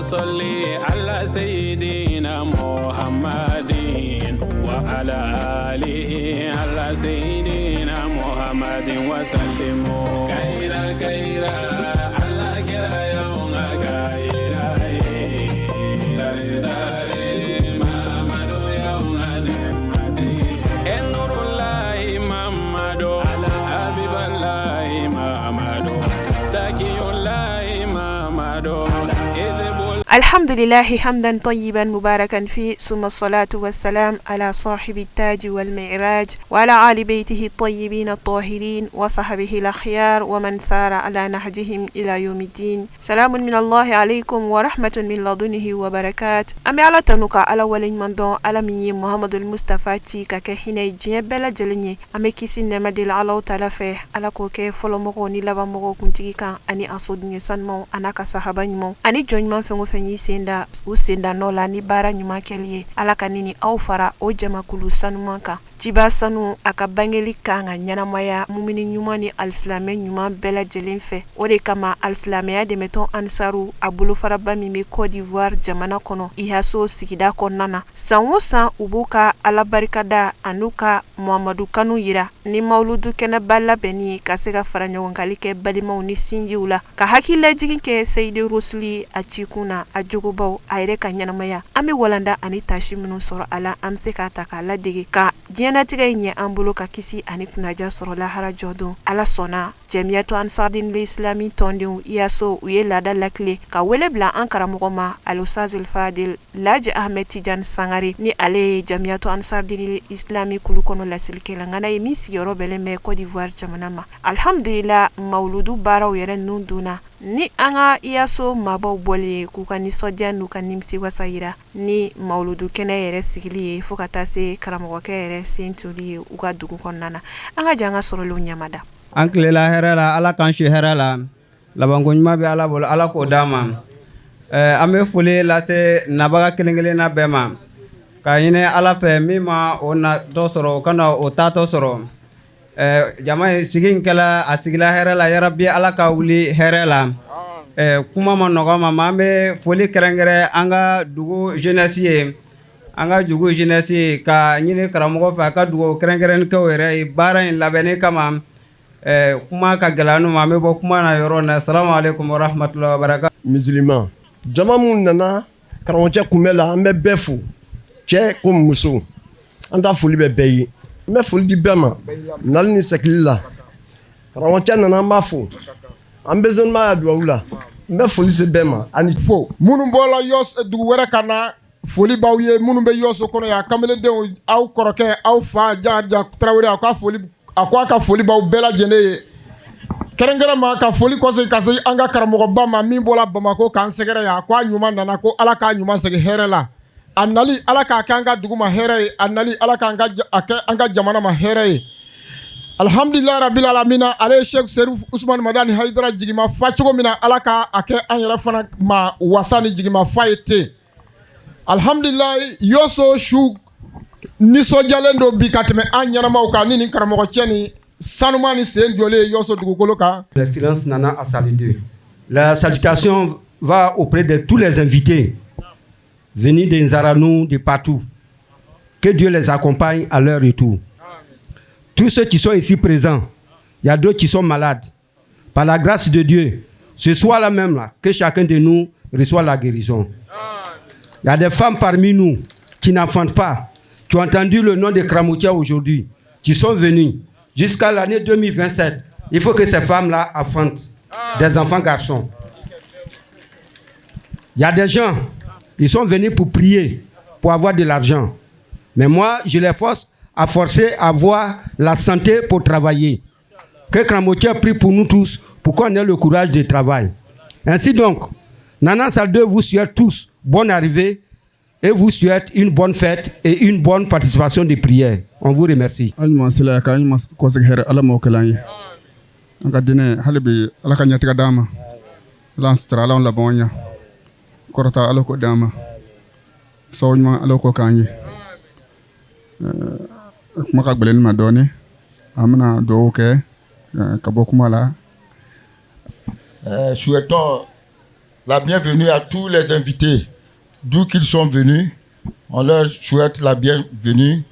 Sɔli ala seyidina Muhamadin wa ala alihi ala seyidina Muhamadin wa salimu kayira kayira ala kira y'anw ka kayira ye tare tare Mamadu y'anw ka nɛɛmatigi ye Nurulayi Mamadu Abibalayi Mamadu Takiyulayi Mamadu Alhamdulilahi hamdan tayyiban mubarakan fi summa salatu wassalam ala sahibi taji wal mi'raj wa ala ali baytihi tayyibin at-tahirin wa sahbihi al-akhyar wa man sara ala nahjihim ila yawmiddin salamun min Allahi alaykum wa rahmatun min ladunnihi wa barakat. An bɛ Ala tanu ka Ala waleɲuman dɔn, Ala min ye Muhamadul Mustafa ci ka kɛ hinɛ ye diɲɛ bɛɛ lajɛlen ye. An bɛ kisi nɛɛma deli Alahu taala fɛ, Ala k'o kɛ fɔlɔmɔgɔw ni labanmɔgɔw kuntigi kan, ani a soden sanumanw an'a ka sahaba ɲumanw ani jɔn ɲuman fɛn o fɛn y'i sen da u senda nɔ la ni baara ɲuman kɛli ye. Ala ka ne ni aw fara o jamakulu sanuman kan. Ciba sanu a ka bangeli kan ka ɲɛnamaya mumini ɲuman ni alisilamɛ ɲuman bɛɛ lajɛlen fɛ. O de kama alisilamɛya dɛmɛtɔn Ansaru a bolofaraba min bɛ Côte d'Ivoire jamana kɔnɔ Ihaso sigida kɔnɔna na, san o san u b'u ka Ala barikada an'u ka Muhamadu kanu yira ni mawuludu kɛnɛba labɛnni ye ka se ka fara ɲɔgɔnkali kɛ balimaw ni sinjiw la, ka hakililajigin kɛ Seyidi Rusuli a cikun na, a jogobaw, a yɛrɛ ka ɲɛnamaya. An bɛ walanda ani taasi minnu sɔrɔ a la, an bɛ se k'a ta k'a ladege ka diɲɛnatigɛ in ɲɛ an bolo, ka kisi ani kunnaja sɔrɔ lahara jɔdon. Ala sɔnna, Jamiyatu Ansaridini Islami tɔndenw IASO u ye laada lakile ka wele bila an karamɔgɔ ma Alusitazil Fadil Laji Ahmed Tijani Sangare, ni ale ye Jamiyatu Ansaridini Islami kulu kɔnɔ lasilikɛla ŋana ye min sigiyɔrɔ bɛnnen bɛ Côte d'Ivoire jamana ma. Alhamdulila, mawuludu baaraw yɛrɛ nun donna ni an ka IASO maabaw bɔli ye k'u ka nisɔndiya n'u ka nimisiwasa yira ni mawuludu kɛnɛ yɛrɛ sigili ye fo ka taa se karamɔgɔkɛ yɛrɛ sen toli ye u ka dugu kɔnɔna na. An ka jɛ an ka sɔrɔlenw ɲamada. An tilela hɛrɛ la, Ala k'an si hɛrɛ la, labanko ɲuman bɛ Ala bolo, Ala k'o d'an ma. An bɛ foli lase nabaga kelen-kelenna bɛɛ ma, k'a ɲini Ala fɛ min ma o natɔ sɔrɔ, o kana o taatɔ sɔrɔ. Jama sigi in kɛla, a sigila hɛrɛ la, yarabi Ala ka wuli hɛrɛ la. Kuma ma nɔgɔ ma, an bɛ foli kɛrɛnkɛrɛn an ka dugu jeunesse ye, an ka dugu jeunesse, ka ɲini karamɔgɔ fɛ a ka dugawu kɛrɛnkɛrɛn kɛ yɛrɛ ye baara in labɛnni kama. Kuma ka gɛlɛn ma, an bɛ bɔ kuma na yɔrɔ na. Salamu aleykum warahmatulahi wabarakatu. Musulman jama minnu nana karamɔgɔcɛ kunbɛ la, an bɛ bɛɛ fo, cɛ ko muso, an ta foli bɛ bɛɛ ye. N bɛ foli di bɛɛ ma nali ni sɛgili la. Karamɔgɔcɛ nana, an b'a fo, an bɛ b'a dugawu la. N bɛ foli se bɛɛ ma ani fo minnu bɔra dugu wɛrɛ ka na, foli b'aw ye. Minnu bɛ Yɔso kɔnɔ yan, kamelendenw, aw kɔrɔkɛ, aw fa Jaja Tarawele, a ka foli, a ko a ka foli b'aw bɛɛ lajɛlen ye, kɛrɛnkɛrɛn ma ka foli kɔsegin ka se an ka karamɔgɔba ma min bɔra Bamakɔ k'an sɛgɛrɛ yan. A ko a ɲuman nana, ko Ala k'a ɲuman segin hɛrɛ la. A nali, Ala k'a kɛ an ka dugu ma hɛrɛ ye. A nali, Ala k'an ka a kɛ an ka jamana ma hɛrɛ ye. Alhamdulilahi rabil alamina. Ale ye Sheikh Serif Usman Madani Hayidara jigima fa cogo min na, Ala k'a kɛ an yɛrɛ fana ma wasa ni jigima fa ye ten. Alhamdulilahi, Yɔso su nisɔndiyalen don bi ka tɛmɛ an ɲɛnamaw kan ni nin karamɔgɔcɛ ni sanuma ni sen jɔlen ye Yɔso dugukolo kan. L'excellence Nana Asali 2. La salutation va auprès de tous les invités venus de Nzaranou, de partout. Que Dieu les accompagne à leur retour. Tous ceux qui sont ici présents, il y a d'autres qui sont malades. Par la grâce de Dieu, ce soir-là même, là, que chacun de nous reçoit la guérison. Il y a des femmes parmi nous qui n'enfantent pas, qui ont entendu le nom de Kramoutia aujourd'hui, qui sont venues jusqu'à l'année 2027. Il faut que ces femmes-là enfantent des enfants garçons. Il y a des gens, ils sont venus pour prier, pour avoir de l'argent. Mais moi, je les force à forcer à avoir la santé pour travailler. Que Kramoutia prie pour nous tous, pour qu'on ait le courage de travailler. Ainsi donc, Nana Salde vous souhaite tous bonne arrivée et vous souhaite une bonne fête et une bonne participation de prière. On vous remercie. An ɲuman sela k'an ɲuman kɔsegin hɛrɛ, Ala m'o kɛla an ye. An ka diinɛ hali bi, Ala ka ɲɛtigɛ d'an ma, Ala an sutura, Ala an laban ɲɛ kɔrɔta, Ala k'o d'an ma. Sababu ɲuman Ala k'o k'an ye. Kuma ka gɛlɛn ma dɔɔnin, an bɛna dugawu kɛ ka bɔ kuma la. Souhaitons la bienvenue à tous les invités, d'où qu'ils sont venus. On leur souhaite la bienvenue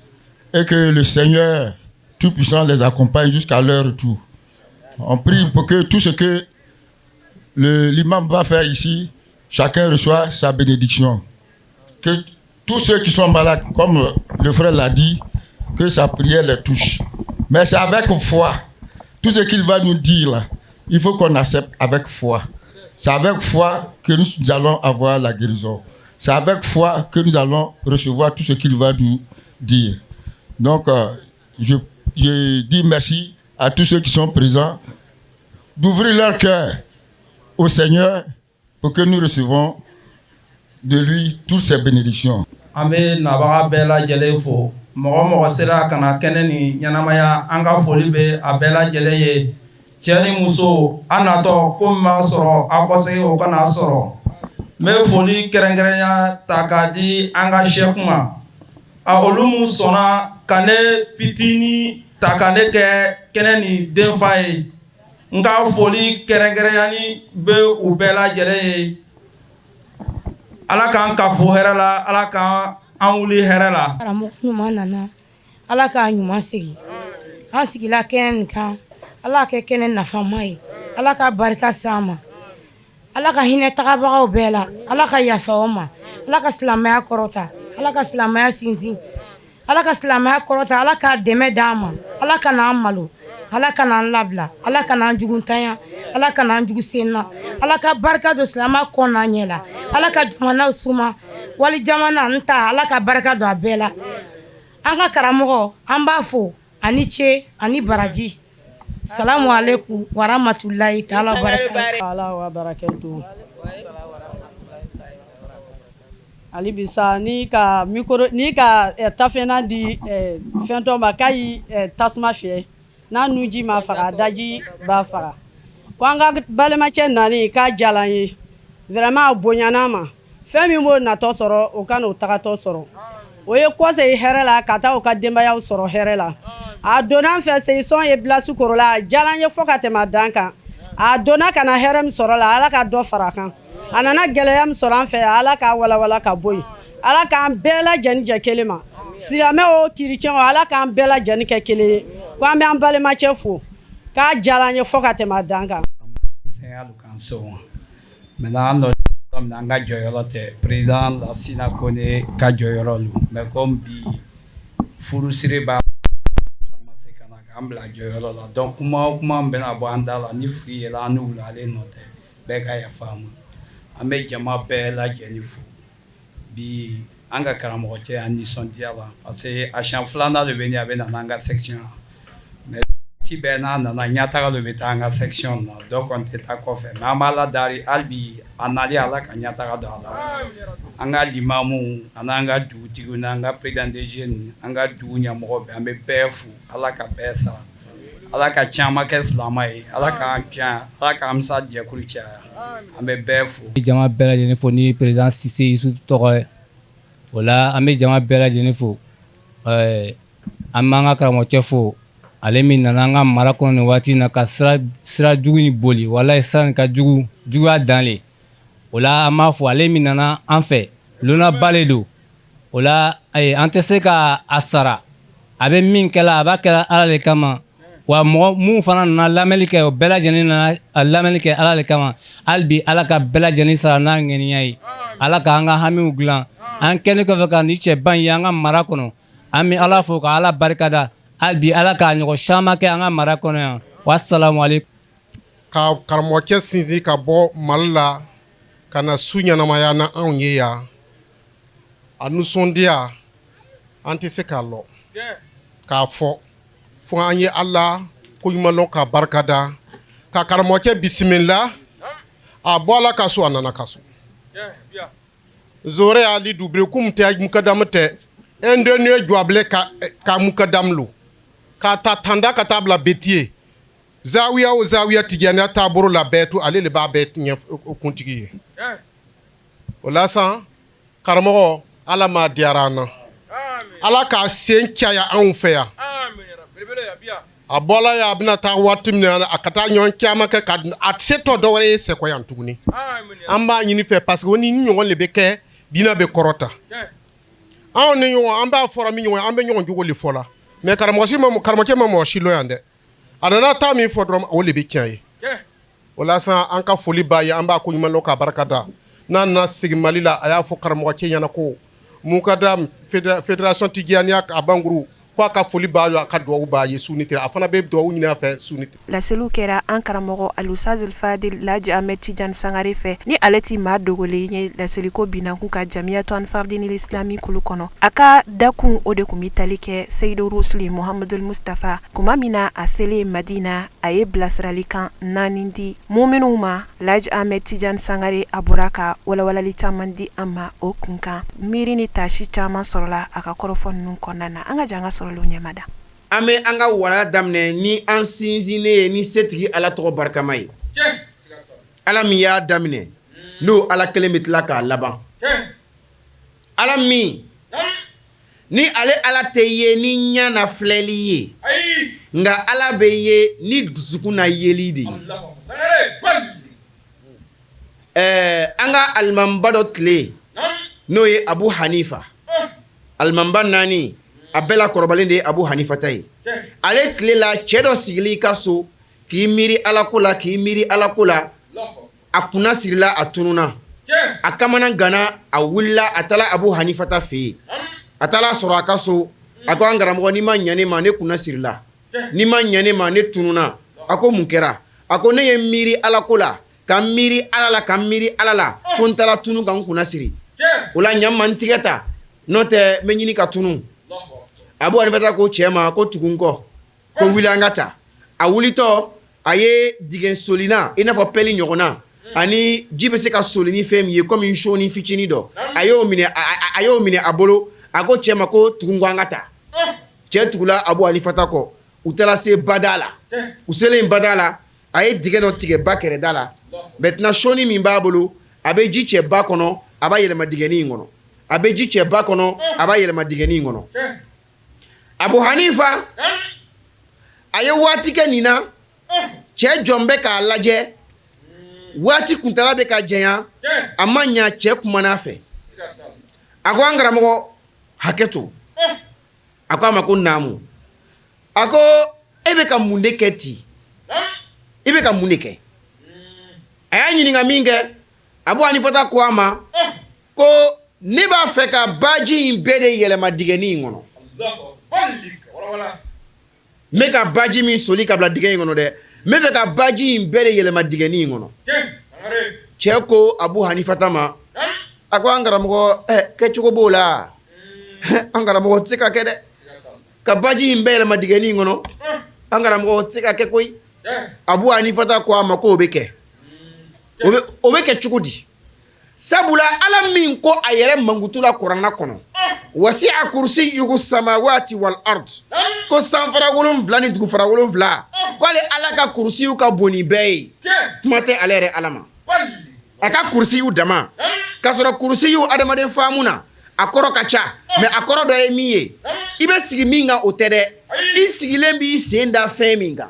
et que le Seigneur Tout-Puissant les accompagne jusqu'à leur retour. On prie pour que tout ce que l'imam va faire ici, chacun reçoit sa bénédiction. Que tous ceux qui sont malades, comme le frère l'a dit, que sa prière les touche. Mais c'est avec foi. Tout ce qu'il va nous dire là, il faut qu'on accepte avec foi. C'est avec foi que nous allons avoir la guérison. C'est avec foi que nous allons recevoir tout ce qu'il va nous dire. Donc, je dis merci à tous ceux qui sont présents d'ouvrir leur cœur au Seigneur pour que nous recevons de lui toutes ces bénédictions. An bɛ nabaga bɛɛ lajɛlen fo. Mɔgɔ mɔgɔ sera ka na kɛnɛ ni ɲɛnamaya, an ka foli bɛ a bɛɛ lajɛlen ye, cɛ ni muso. An natɔ ko min b'a sɔrɔ a kɔsegin, o kana sɔrɔ. N bɛ foli kɛrɛnkɛrɛnya ta k'a di an ka sɛku ma, a olu mun sɔnna ka ne fitinin ta ka ne kɛ kɛnɛ ni denfa ye. N ka foli kɛrɛnkɛrɛnyani bɛ u bɛɛ lajɛlen ye. Ala k'an ka fo hɛrɛ la, Ala k'an an wuli hɛrɛ la. Karamɔgɔ ɲuman nana, Ala k'a ɲuman sigi. An sigila kɛnɛ nin kan, Ala kɛ kɛnɛ nafama ye, Ala ka barika s'an ma, Ala ka hinɛ tagabagaw bɛɛ la, Ala ka yafa o ma, Ala ka silamɛya kɔrɔta, Ala ka silamɛya sinsin, Ala ka silamɛya kɔrɔta, Ala ka dɛmɛ d'an ma, Ala ka n'an malo, Ala ka n'an labila, Ala ka n'an jugutanya, Ala ka n'an jugu sen na, Ala ka barika don silamɛya kɔ n'a ɲɛ la, Ala ka jamana suma, wali jamana n ta, Ala ka barika don a bɛɛ la. An ka karamɔgɔ, an b'a fo ani ce ani baraji. Salamu aleykum warahmatulahi taala barakatu. Ala wa barakatu. Hali bisa ni ka micro ni ka tafena di fɛntɔ ma k'a yi tasuma fiyɛ n'a nunji ma faga, daji b'a faga. Ko an ka balimacɛ nani k'a diyala an ye vraiment, a bonyana ma. Fɛn min b'o natɔ sɔrɔ, o ka n'o tagatɔ sɔrɔ, o ye kɔsegin hɛrɛ la ka taa u ka denbayaw sɔrɔ hɛrɛ la. A donna an fɛ seyisɔn ye bilasi kɔrɔ la, a diyara an ye fo ka tɛmɛ a dan kan. A donna ka na hɛrɛ min sɔrɔ la, Ala ka dɔ fara a kan. A nana gɛlɛya min sɔrɔ an fɛ, Ala k'a walawala ka bɔ yen. Ala k'an bɛɛ lajɛlen jɛ kelen ma, silamɛ o, chrétien o, Ala k'an bɛɛ lajɛlen kɛ kelen ye. Ko an bɛ an balimacɛ fo k'a diyara an ye fo ka tɛmɛ a dan kan. Maintenant, an an ka jɔyɔrɔ tɛ président Lasina Kone ka jɔyɔrɔ lo, mais comme bi furusiri b'a ma se ka na k'an bila jɔyɔrɔ la, donc kuma o kuma bɛna bɔ an da la ni fili yɛlɛ an n'u la, ale nɔ tɛ, bɛɛ ka yafa an ma. An bɛ jama bɛɛ lajɛlen fo. Bi an ka karamɔgɔcɛ y'an nisɔndiya la, parce que a siɲɛ filanan de bɛ nin a bɛ na n'an ka section, mais waati bɛɛ n'a nana, ɲɛtaga de bɛ taa an ka section na, dɔ kɔni tɛ taa kɔfɛ. Mais an b'Ala dari hali bi a nali, Ala ka ɲɛtaga don a la. An ka limamu ani an ka dugutigiw n'an ka président des jeunes, an ka dugu ɲɛmɔgɔ bɛɛ, an bɛ bɛɛ fo. Ala ka bɛɛ sara, Ala ka caman kɛ silamɛ ye, Ala k'an caya, Ala k'an misa jɛkulu caya. An bɛ bɛɛ fo. Jama bɛɛ lajɛlen fo ni président Sise Yusufu tɔgɔ ye. O la, an bɛ jama bɛɛ lajɛlen fo. An b'an ka karamɔgɔcɛ fo, ale min nana an ka mara kɔnɔ nin waati in na ka sira sira jugu in boli. Walayi, sira nin ka jugu, juguya dan le. O la, an b'a fɔ ale min nana an fɛ, lonnaba le don. O la, an tɛ se ka a sara. A bɛ min kɛla, a b'a kɛla Ala le kama. Wa mɔgɔ mun fana nana lamɛnli kɛ, o bɛɛ lajɛlen nana a lamɛnli kɛ Ala le kama. Hali bi, Ala ka bɛɛ lajɛlen sara n'a ŋaniya ye. Ala k'an ka hamiw dilan. An kɛlen kɔfɛ ka nin cɛba in ye an ka mara kɔnɔ, an bɛ Ala fo ka Ala barikada. Hali bi, Ala k'a ɲɔgɔn caman kɛ an ka mara kɔnɔ yan. Wasalamu aleykum. Ka karamɔgɔcɛ sinsin ka bɔ Mali la ka na su ɲɛnamaya na anw ye yan, a nisɔndiya an tɛ se k'a lɔ k'a fɔ fo an ye Ala ko ɲuman lɔn ka barika da ka karamɔgɔcɛ bisimila. A bɔ ala ka so, a nana ka so zore ali dubire kum tɛ mukadamu tɛ indenu jɔabile ka mukadamu lo ka ta tanda ka taa bila betiye zawiya o zawiya tijaniya taabolo la bɛɛ to ale de b'a bɛɛ ɲɛ kuntigi ye. O la san karamɔgɔ Ala m'a diyara an na, Ala k'a sen caya anw fɛ yan. A bɔla yan, a bɛna taa waati min na, a ka taa ɲɔgɔn caman kɛ, ka a se tɔ dɔ wɛrɛ ye Sɛkɔ yan tuguni. An b'a ɲini fɛ, parce que o ni ɲɔgɔn de bɛ kɛ, diinɛ bɛ kɔrɔta. Anw ni ɲɔgɔn, an b'a fɔra min ɲɔgɔn, an bɛ ɲɔgɔn jogo de fɔ la. Mais karamɔgɔ si ma, karamɔgɔcɛ ma mɔgɔ si lɔ yan dɛ. A nana taa min fɔ dɔrɔn, o de bɛ tiɲɛ ye. O la sa, an ka foli b'a ye, an b'a ko ɲuman dɔn k'a barika da. N'a nana segin Mali la, a y'a fɔ karamɔgɔcɛ ɲɛna ko mukadam fédération Tijaniya a Bankuru, ko a ka foli b'a ye, a ka dugawu b'a ye su ni tile. A fana bɛ dugawu ɲini a fɛ su ni tile. Laseliw kɛra an karamɔgɔ Alusaz Fadil Laji Ahmed Tijan Sangare fɛ, ni ale ti maa dogolen ye laseliko binakun ka Jamiyatu Ansardinil Islami kulu kɔnɔ. A ka dakun o de tun bɛ tali kɛ Seyidu Rusuli Muhamadul Mustafa tuma min na a selen Madina, a ye bilasiralikan naani di muminuw ma. Laji Ahmed Tijan Sangare, a bɔra ka walawalali caman di an ma o kun kan. Miiri ni taasi caman sɔrɔla a ka kɔrɔfɔ ninnu kɔnɔna na. An ka jɛ an ka sɔrɔlenw ɲɛmada. An bɛ an ka walanda daminɛ ni an sinsinnen ye ni setigi Ala tɔgɔ barikama ye. Ala min y'a daminɛ, n'o Ala kelen bɛ tila k'a laban. Ala min ni ale Ala tɛ ye ni ɲɛ na filɛli ye, nka Ala bɛ ye ni dusukun na yeli de ye. Ɛɛ, an ka alimamiba dɔ tile, n'o ye Abu Hanifa, alimamiba naani a bɛɛ la kɔrɔbalen de ye Abu Hanifa ta ye. Ale tile la, cɛ dɔ sigili i ka so k'i miiri Ala ko la, k'i miiri Ala ko la, a kunna sirila, a tununna, a kamana ganna, a wulila, a taara Abu Hanifa ta fɛ yen. A taara sɔrɔ a ka so, a ko an karamɔgɔ, n'i ma ɲɛ ne ma, ne kunna sirila, n'i ma ɲɛ ne ma, ne tununna. A ko mun kɛra? A ko ne ye miiri Ala ko la, ka miiri Ala la, ka miiri Ala la, fo n taara tunu ka n kunna siri. O la ɲa n ma, n tigɛ ta, n'o tɛ n bɛ ɲini ka tunu. Abu Hanifa ta ko cɛ ma ko tugu n kɔ, ko wuli an ka taa. A wulitɔ, a ye dingɛ solinna i n'a fɔ pɛli ɲɔgɔnna, ani ji bɛ se ka soli ni fɛn min ye komi soni fitinin dɔ, a y'o minɛ, a y'o minɛ a bolo. A ko cɛ ma ko tugu n kɔ, an ka taa. Cɛ tugula Abu Hanifa ta kɔ, u taara se bada la. U selen bada la, a ye dingɛ dɔ tigɛ ba kɛrɛda la. Maintenant, soni min b'a bolo, a bɛ ji cɛ ba kɔnɔ, a b'a yɛlɛma dingɛnin in kɔnɔ, a bɛ ji cɛ ba kɔnɔ, a b'a yɛlɛma dingɛnin in kɔnɔ. Abu Hanifa a ye waati kɛ nin na, cɛ jɔn bɛ k'a lajɛ, waati kuntala bɛ ka janya, a ma ɲa. Cɛ kumana a fɛ, a ko an karamɔgɔ, hakɛ to. A ko a ma ko naamu. A ko e bɛ ka mun de kɛ ten? I bɛ ka mun de kɛ? A y'a ɲininka min kɛ, Abu Hanifa ta ko a ma ko ne b'a fɛ ka baji in bɛɛ de yɛlɛma dingɛnin in kɔnɔ. N bɛ ka baji min soli ka bila dingɛ in kɔnɔ dɛ, n bɛ fɛ ka baji in bɛɛ de yɛlɛma dingɛnin in kɔnɔ. Cɛ ko Abu Hanifa ta ma, a ko an karamɔgɔ, kɛcogo b'o la. An karamɔgɔ, tɛ se ka kɛ dɛ, ka baji in bɛɛ yɛlɛma dingɛnin in kɔnɔ. An karamɔgɔ, tɛ se ka kɛ koyi. Abu Hanifa ta ko a ma k'o bɛ kɛ. O bɛ kɛ cogo di? Sabula Ala min ko a yɛrɛ mankutu la kuranɛ kɔnɔ, wasi'a kursiyuhu samawati wal ard, ko sanfara 7 ni dugufara 7, k'ale Ala ka kurusiyu ka bon ni bɛɛ ye. Kuma tɛ ale yɛrɛ Ala ma, a ka kurusiyu dama. K'a sɔrɔ kurusiyu adamaden faamu na, a kɔrɔ ka ca, mais a kɔrɔ dɔ ye min ye, i bɛ sigi min kan, o tɛ dɛ. I sigilen b'i sen da fɛn min kan,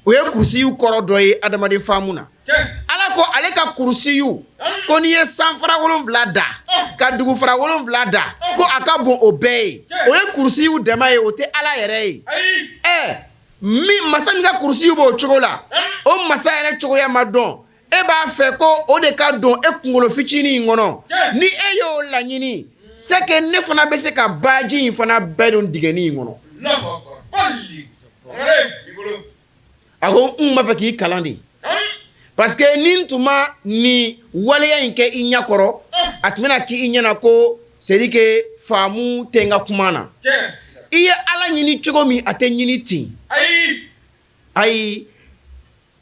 o ye kurusiyu kɔrɔ dɔ ye adamaden faamu na. Ala ko ale ka kurusiyu, ko n'i ye sanfara 7 da ka dugufara 7 da, ko a ka bon o bɛɛ ye. O ye kurusiyu dama ye, o tɛ Ala yɛrɛ ye. Ɛ min masa min ka kurusiyu b'o cogo la, o masa yɛrɛ cogoya ma dɔn. E b'a fɛ ko o de ka don e kunkolo fitinin in kɔnɔ. Ni e y'o laɲini, c'est que ne fana bɛ se ka baji in fana bɛɛ don dingɛnin in kɔnɔ. A ko n b'a fɛ k'i kalan de, parce que ni n tun ma nin waleya in kɛ i ɲɛ kɔrɔ, a tun bɛna k'i ɲɛna ko c'est à dire que faamu tɛ n ka kuma na. I ye Ala ɲini cogo min, a tɛ ɲini ten. Ayi,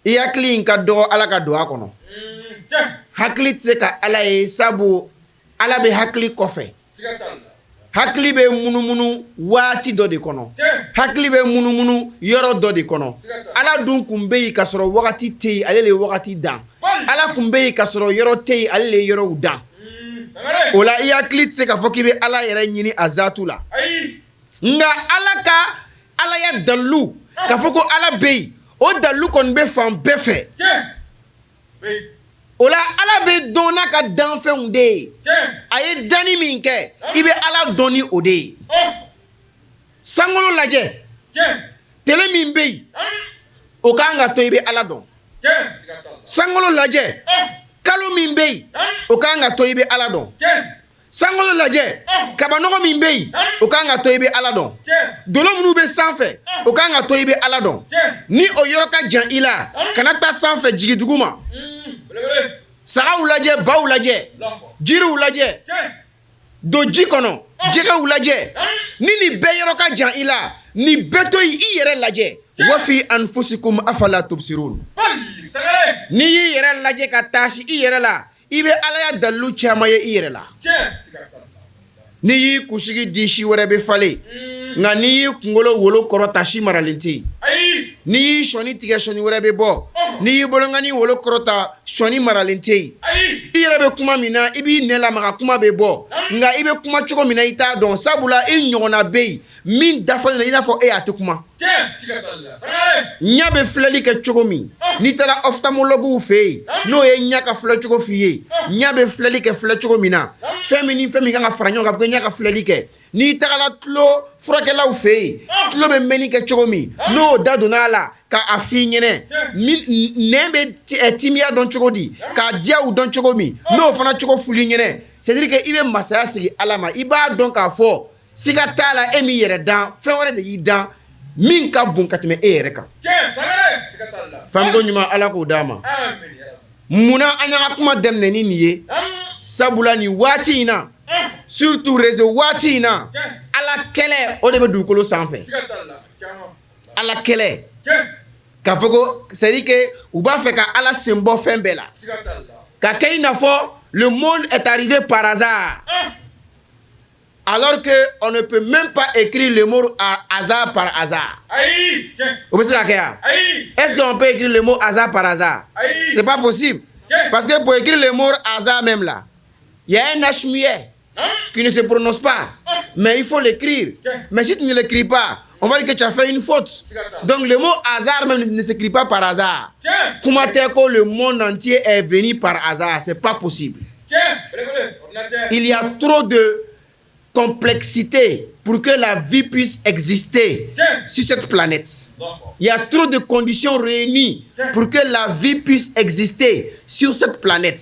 i hakili in ka dɔgɔ Ala ka don a kɔnɔ. Hakili tɛ se ka Ala ye, sabu Ala bɛ hakili kɔfɛ. Hakili bɛ munumunu waati dɔ de kɔnɔ, hakili bɛ munumunu yɔrɔ dɔ de kɔnɔ. Ala dun kun bɛ yen ka sɔrɔ wagati tɛ yen, ale de ye wagati dan. Ala kun bɛ yen ka sɔrɔ yɔrɔ tɛ yen, ale de ye yɔrɔw dan. O la i hakili tɛ se k'a fɔ k'i bɛ Ala yɛrɛ ɲini a zatu la, nka Ala ka Alaya dalilu k'a fɔ ko Ala bɛ yen, o dalilu kɔni bɛ fan bɛɛ fɛ. O la Ala bɛ dɔn n'a ka danfɛnw de ye. A ye danni min kɛ, i bɛ Ala dɔn ni o de ye. Sankolo lajɛ, tele min bɛ yen, o ka kan ka to i bɛ Ala dɔn. Sankolo lajɛ, kalo min bɛ yen, o ka kan ka to i bɛ Ala dɔn. Sankolo lajɛ, kabanɔgɔ min bɛ yen, o ka kan ka to i bɛ Ala dɔn. Dolo minnu bɛ sanfɛ, o ka kan ka to i bɛ Ala dɔn. Ni o yɔrɔ ka jan i la, kana taa sanfɛ, jigin dugu ma. Sagaw lajɛ, baw lajɛ, jiriw lajɛ, don ji kɔnɔ, jɛgɛw lajɛ. Ni nin bɛɛ yɔrɔ ka jan i la, nin bɛɛ to yen, i yɛrɛ lajɛ. Wa fi anfusikum afala tubsirun. N'i y'i yɛrɛ lajɛ ka taasi i yɛrɛ la, i bɛ Alaya dalilu caman ye i yɛrɛ la. N'i y'i kunsigi di, si wɛrɛ bɛ falen, nka n'i y'i kunkolo wolo kɔrɔta, si maralen tɛ yen. N'i y'i sɔni tigɛ, sɔni wɛrɛ bɛ bɔ. N'i y'i bolonkani wolo kɔrɔta, sɔni maralen tɛ yen. I yɛrɛ bɛ kuma min na, i b'i nɛn lamaga, kuma bɛ bɔ, nka i bɛ kuma cogo min na, i t'a dɔn, sabula i ɲɔgɔnna bɛ yen min dafalen don i n'a fɔ e, a tɛ kuma. Ɲɛ bɛ filɛli kɛ cogo min, n'i taara ophtalmologue fɛ yen, n'o ye ɲɛ ka filɛcogo f'i ye, ɲɛ bɛ filɛli kɛ filɛcogo min na, fɛn min ni fɛn min kan ka fara ɲɔgɔn kan pour que ɲɛ ka filɛli kɛ. N'i tagala tulo furakɛlaw fɛ yen, tulo bɛ mɛnni kɛ cogo min, n'o da donna a la ka a f'i ɲɛnɛ, nɛn bɛ timiya dɔn cogo di, k'a diyaw dɔn cogo min, n'o fana cogo f'uli ɲɛnɛ, c'est à dire que i bɛ masaya sigi Ala ma. I b'a dɔn k'a fɔ siga t'a la, e min yɛrɛ dan, fɛn wɛrɛ de y'i dan min ka bon ka tɛmɛ e yɛrɛ kan. Faamuko ɲuman, Ala k'o d'a ma. Munna an y'an ka kuma daminɛ ni nin ye? Sabula nin waati in na, surtout réseau waati in na, Ala kɛlɛ o de bɛ dugukolo sanfɛ. Ala kɛlɛ, k'a fɔ ko c'est à dire que u b'a fɛ ka Ala sen bɔ fɛn bɛɛ la, ka kɛ i n'a fɔ le monde est arrivé par hasard, alors que on ne peut même pas écrire le mot hasard par hasard. O bɛ se ka kɛ wa? Est-ce qu'on peut écrire le mot hasard par hasard? C'est pas possible. Parce que pour écrire le mot hasard même là, il y a un H muet qui ne se prononce pas. Mais il faut l'écrire. Mais si tu ne l'écris pas, on va dire que tu as fait une faute. Donc le mot hasard même ne s'écrit pas par hasard. Kuma tɛ ko le monde entier est venu par hasard? C'est pas possible. Il y a trop de complexité pour que la vie puisse exister sur cette planète. Il y a trop de conditions réunies pour que la vie puisse exister sur cette planète.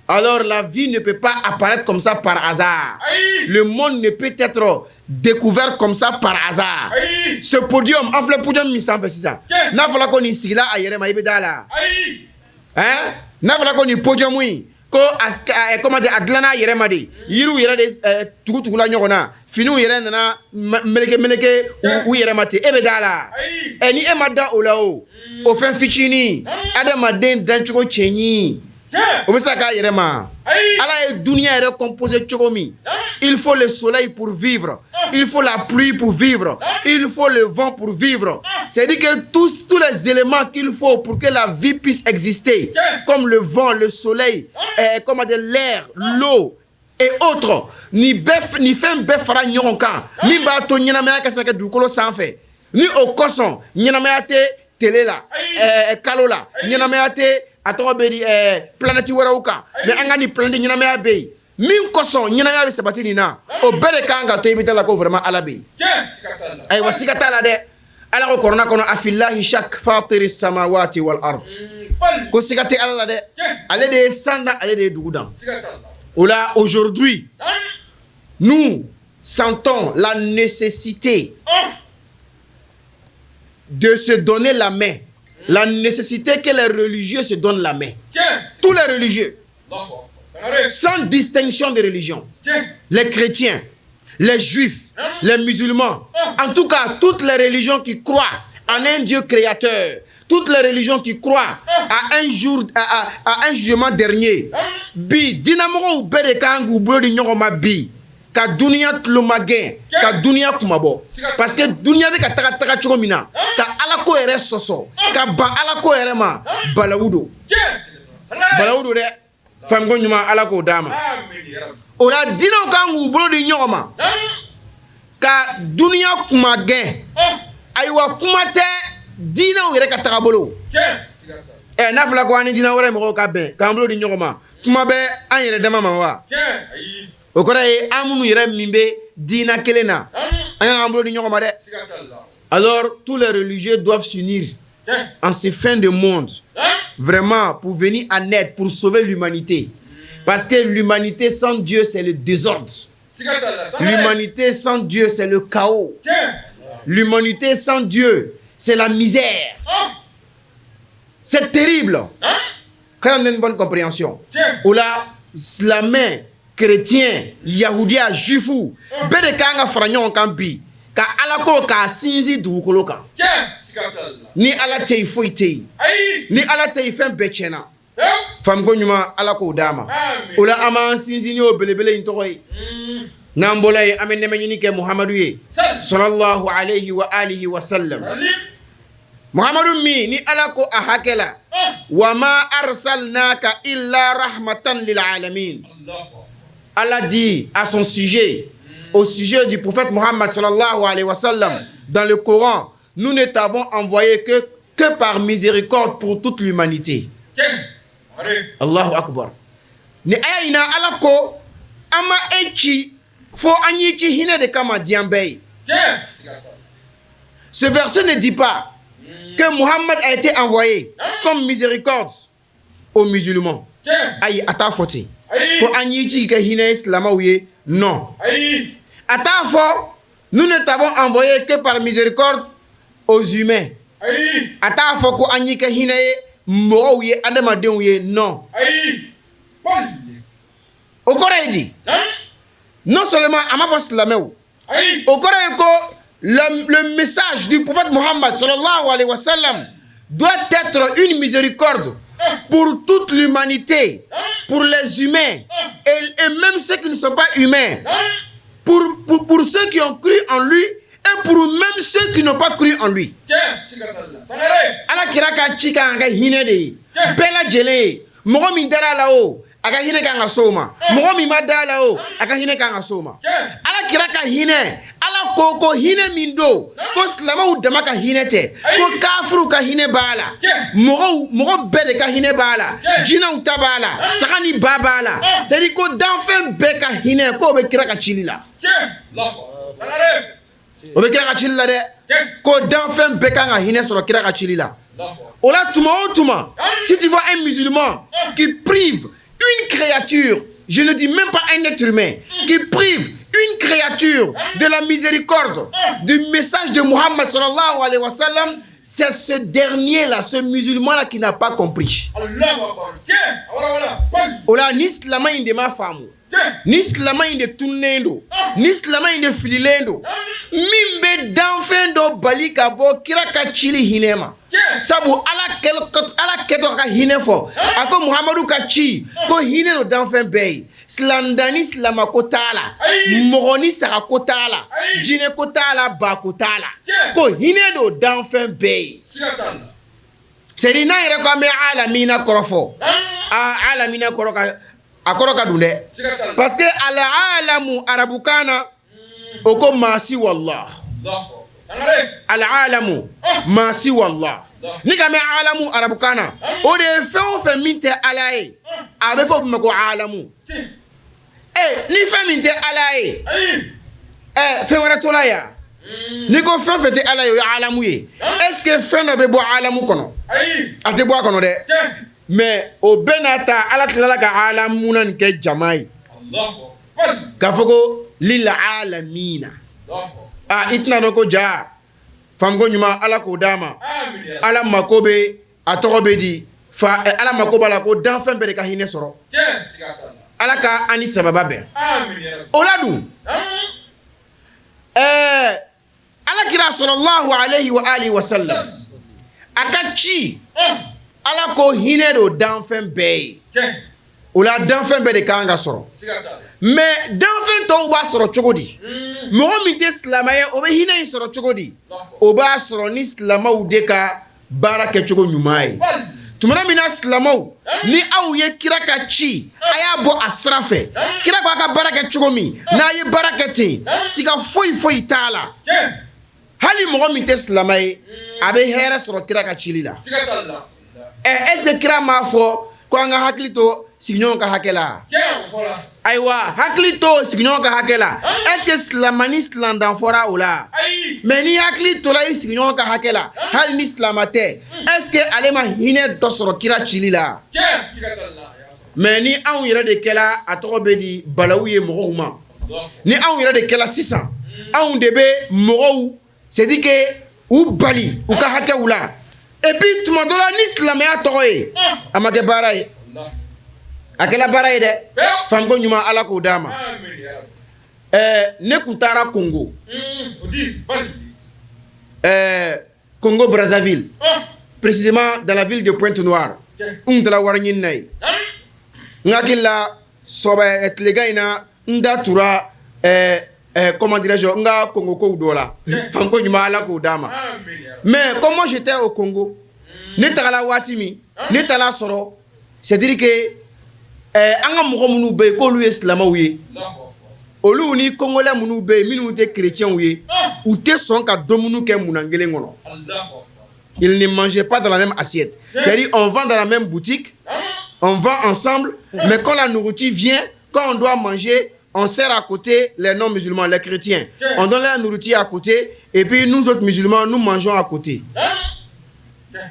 Alors la vie ne peut pas apparaître comme ça par hasard. Le monde ne peut être découvert comme ça par hasard. Ce podium, an filɛ podium min sanfɛ sisan. N'a fɔra ko nin sigila a yɛrɛ ma, i bɛ da la? Hein? N'a fɔra ko nin podium in ko a, comment dire, a dilanna a yɛrɛ ma de, yiriw yɛrɛ de tugutugula ɲɔgɔn na, finiw yɛrɛ nana meleke meleke u yɛrɛ ma ten, e bɛ da la? Ɛ, ni e ma da o la, o fɛn fitinin, adamaden dancogo cɛɲi, o bɛ se ka k'a yɛrɛ ma? Ala ye dunuya yɛrɛ composé cogo min, il faut le soleil pour vivre, il faut la pluie pour vivre, il faut le vent pour vivre. C'est-à-dire que tous les éléments qu'il faut pour que la vie puisse exister, comme le vent, le soleil, comment dire, l'air, l'eau et autres, ni bɛɛ ni fɛn bɛɛ fara ɲɔgɔn kan min b'a to ɲɛnamaya ka se ka kɛ dugukolo sanfɛ. Ni o kosɔn, ɲɛnamaya tɛ tele la, kalo la, ɲɛnamaya tɛ, a tɔgɔ bɛ di, planète wɛrɛw kan, mais an ka nin planète, ɲɛnamaya bɛ yen. Min kosɔn ɲɛnamaya bɛ sabati nin na, o bɛɛ de kan ka to i bɛ taa la ko vraiment Ala bɛ yen. Ayiwa, siga t'a la dɛ. Ala ko kuranɛ kɔnɔ: afillahi shak fatiri samawati wal ard. Ko siga tɛ Ala la dɛ, ale de ye san dan, ale de ye dugu dan. O la, aujourd'hui, nous sentons la nécessité de se donner la main, la nécessité que les religieux se donnent la main, tous les religieux, sans distinction de religion, les chrétiens, les juifs, les musulmans, en tout cas toutes les religions qui croient en un Dieu créateur, toutes les religions qui croient à un jour, à un jugement dernier. Bi, dinamɔgɔw bɛɛ de kan k'u bolo di ɲɔgɔn ma bi ka duniya tulomagɛn, ka duniya kumabɔ, parce que duniya bɛ ka taga taga cogo min na, ka Ala ko yɛrɛ sɔsɔ, ka ban Ala ko yɛrɛ ma, balawu don, balawu don dɛ. Faamuko ɲuman, Ala k'o d'a ma. O la, diinɛw kan k'u bolo di ɲɔgɔn ma ka duniya kuma gɛn. Ayiwa, kuma tɛ diinɛw yɛrɛ ka tagabolo. Ɛ, n'a fɔra ko an ni diinɛ wɛrɛ mɔgɔw ka bɛn k'an bolo di ɲɔgɔn ma, kuma bɛ an yɛrɛ dama ma wa? O kɔrɔ ye, an minnu yɛrɛ min bɛ diinɛ kelen na, an y'an bolo di ɲɔgɔn ma dɛ. Alors, tous les religieux doivent s'unir en ces fins de monde, vraiment, pour venir en aide, pour sauver l'humanité, parce que l'humanité sans Dieu, c'est le désordre. L'humanité sans Dieu, c'est le chaos. L'humanité sans Dieu, c'est la misère. C'est terrible. Quand on a une bonne compréhension, o la, silamɛ, chrétien, yahudiya, juifu, bɛɛ de kan ka fara ɲɔgɔn kan bi ka Ala ko k'a sinsin dugukolo kan. Ni Ala tɛ yen, foyi tɛ yen. Ni Ala tɛ yen, fɛn bɛɛ tiɲɛna. Faamuko ɲuman, Ala k'o d'a ma. O la, an b'an sinsin n'o belebele in tɔgɔ ye. N'an bɔra yen, an bɛ nɛmɛ ɲini kɛ Muhamadu ye, sallallahu alayhi wa alihi wa sallam. Muhamadu min ni Ala ko a hakɛ la: wa ma arsalnaka illa rahmatan lil alamin. Allah dit à son sujet, au sujet du prophète Muhammad sallallahu alayhi wa sallam, dans le Coran: nous ne t'avons envoyé que par miséricorde pour toute l'humanité. Allahu akbar. Ni aya in na, Ala ko an ma e ci fo an y'i ci hinɛ de kama diɲɛ bɛɛ ye. Ce verset ne dit pas que Muhammad a été envoyé comme miséricorde aux musulmans. Ayi, a t'a fɔ ten ko an y'i ci kɛ hinɛ ye silamɛw ye. Non, a t'a fɔ nous ne t'avons envoyé que par miséricorde aux humains. A t'a fɔ ko an y'i kɛ hinɛ ye mɔgɔw ye, adamadenw ye. Non, o kɔrɔ ye di? Non seulement a ma fɔ silamɛw, o kɔrɔ ye ko le message du prophète Muhammad sallallahu alayhi wa sallam doit être une miséricorde pour toute l'humanité, pour les humains et même ceux qui ne sont pas humains, pour ceux qui ont cru en lui et pour même ceux qui n'ont pas cru en lui. Ala kira ka ci kan ka hinɛ de ye bɛɛ lajɛlen ye. Mɔgɔ min dara a la o, a ka hinɛ kan ka s'o ma. Mɔgɔ min ma da a la o, a ka hinɛ kan ka s'o ma. Ala kira ka hinɛ, Ala ko ko hinɛ min don, ko silamɛw dama ka hinɛ tɛ, ko kafiruw ka hinɛ b'a la, mɔgɔw, mɔgɔ bɛɛ de ka hinɛ b'a la, jinɛw ta b'a la, saga ni ba b'a la. C'est à dire ko danfɛn bɛɛ ka hinɛ, k'o bɛ kira ka cili la. O bɛ kira ka cili la dɛ, ko danfɛn bɛɛ kan ka hinɛ sɔrɔ kira ka cili la. O la, tuma o tuma, si tu vois un musulman qui prive une créature, je ne dis même pas un être humain, qui prive une créature de la miséricorde du message de Muhammad sallallahu alayhi wa sallam, c'est ce dernier-là, ce musulman-là qui n'a pas compris. O la, ni silamɛ in de ma faamu, ni silamɛ in de tununnen don, ni silamɛ in de fililen don, min bɛ danfɛn dɔ bali ka bɔ kira ka cili hinɛ ma. Sabu Ala Ala kɛtɔ ka hinɛ fɔ, a ko Muhamadu ka ci ko hinɛ don danfɛn bɛɛ ye. Silamɛda ni silama ko t'a la, mɔgɔ ni saga ko t'a la, jinɛ ko t'a la, ba ko t'a la, ko hinɛ don danfɛn bɛɛ ye. C'est n'an yɛrɛ ko an bɛ alamina kɔrɔ fɔ, aa, alamina kɔrɔ ka, a kɔrɔ ka dun dɛ, parce que al alamu arabukan na, o ko ma siwa Allah. Al alamu ma siwa Allah. Ni ka mɛn alamu arabukan na, o de ye fɛn o fɛn min tɛ Ala ye, a bɛ fɔ o ma ko alamu. Ɛ, ni fɛn min tɛ Ala ye, ɛ, fɛn wɛrɛ tora yan. N'i ko fɛn fɛn tɛ Ala ye, o ye alamu ye. Est ce que fɛn dɔ bɛ bɔ alamu kɔnɔ? A tɛ bɔ a kɔnɔ dɛ. Mais o bɛɛ n'a ta, Ala tilala ka alamu na nin kɛ jama ye k'a fɔ ko lil alamina. A i tɛna dɔn ko ja faamuko ɲuman, Ala k'o d'a ma. Ala mako bɛ, a tɔgɔ bɛ di fa, Ala mako b'a la ko danfɛn bɛɛ de ka hinɛ sɔrɔ. Ala ka an ni sababa bɛn o la dun. Ala kira sallallahu alayhi wa alihi wa sallam, a ka ci, Ala ko hinɛ don danfɛn bɛɛ ye. O la, danfɛn bɛɛ de kan ka sɔrɔ. Mais danfɛn tɔw b'a sɔrɔ cogo di? Mɔgɔ min tɛ silamɛ ye, o bɛ hinɛ in sɔrɔ cogo di? O b'a sɔrɔ ni silamɛw de ka baara kɛcogo ɲuman ye. Tuma o tuma, Tumana min na silamɛw, ni aw ye kira ka ci, a y'a bɔ a sira fɛ. Kira ko a ka baara kɛ cogo min, n'a ye baara kɛ ten, siga foyi foyi t'a la, hali mɔgɔ min tɛ silamɛ ye, a bɛ hɛrɛ sɔrɔ kira ka cili la. Ɛ, est ce que kira m'a fɔ ko an ka hakili to sigiɲɔgɔn ka hakɛ la? Ayiwa, hakili to sigiɲɔgɔn ka hakɛ la, est ce que silamɛ ni silandan fɔra o la? Mais ni hakili tora i sigiɲɔgɔn ka hakɛ la, hali ni silamɛ tɛ, est ce que ale ma hinɛ dɔ sɔrɔ kira cili la? Mais ni anw yɛrɛ de kɛla, a tɔgɔ bɛ di, balawu ye mɔgɔw ma. Ni anw yɛrɛ de kɛla sisan, anw de bɛ mɔgɔw, c'est à dire que u bali u ka hakɛw la. Et puis tuma dɔ la, ni silamɛya tɔgɔ ye, a ma kɛ baara ye, a kɛla baara ye dɛ. Fanko ɲuman, Ala k'o d'a ma. Ɛɛ, ne tun taara Congo, ɛɛ, Congo Brazzaville, précisément dans la ville de Pointe-Noire. N tun taara wari ɲini na yen. N hakili la, sɔbɛ tilegan in na, n da tura, ɛɛ ɛɛ comment dirais-je, n ka Congo kow dɔ la. Fanko ɲuman, Ala k'o d'a ma. Mais comme moi j'étais au Congo, ne tagala waati min, ne taara sɔrɔ, c'est à dire que an ka mɔgɔ minnu bɛ yen k'olu ye silamɛw ye, olu ni Congolais minnu bɛ yen, minnu tɛ chrétiens ye, u tɛ sɔn ka dumuni kɛ munan kelen kɔnɔ. Ils ne mangeaient pas dans la même assiette. C'est-à-dire, on va dans la même boutique, on va ensemble, mais quand la nourriture vient, quand on doit manger, on sert à côté les non-musulmans, les chrétiens. On donne la nourriture à côté, et puis nous autres musulmans, nous mangeons à côté.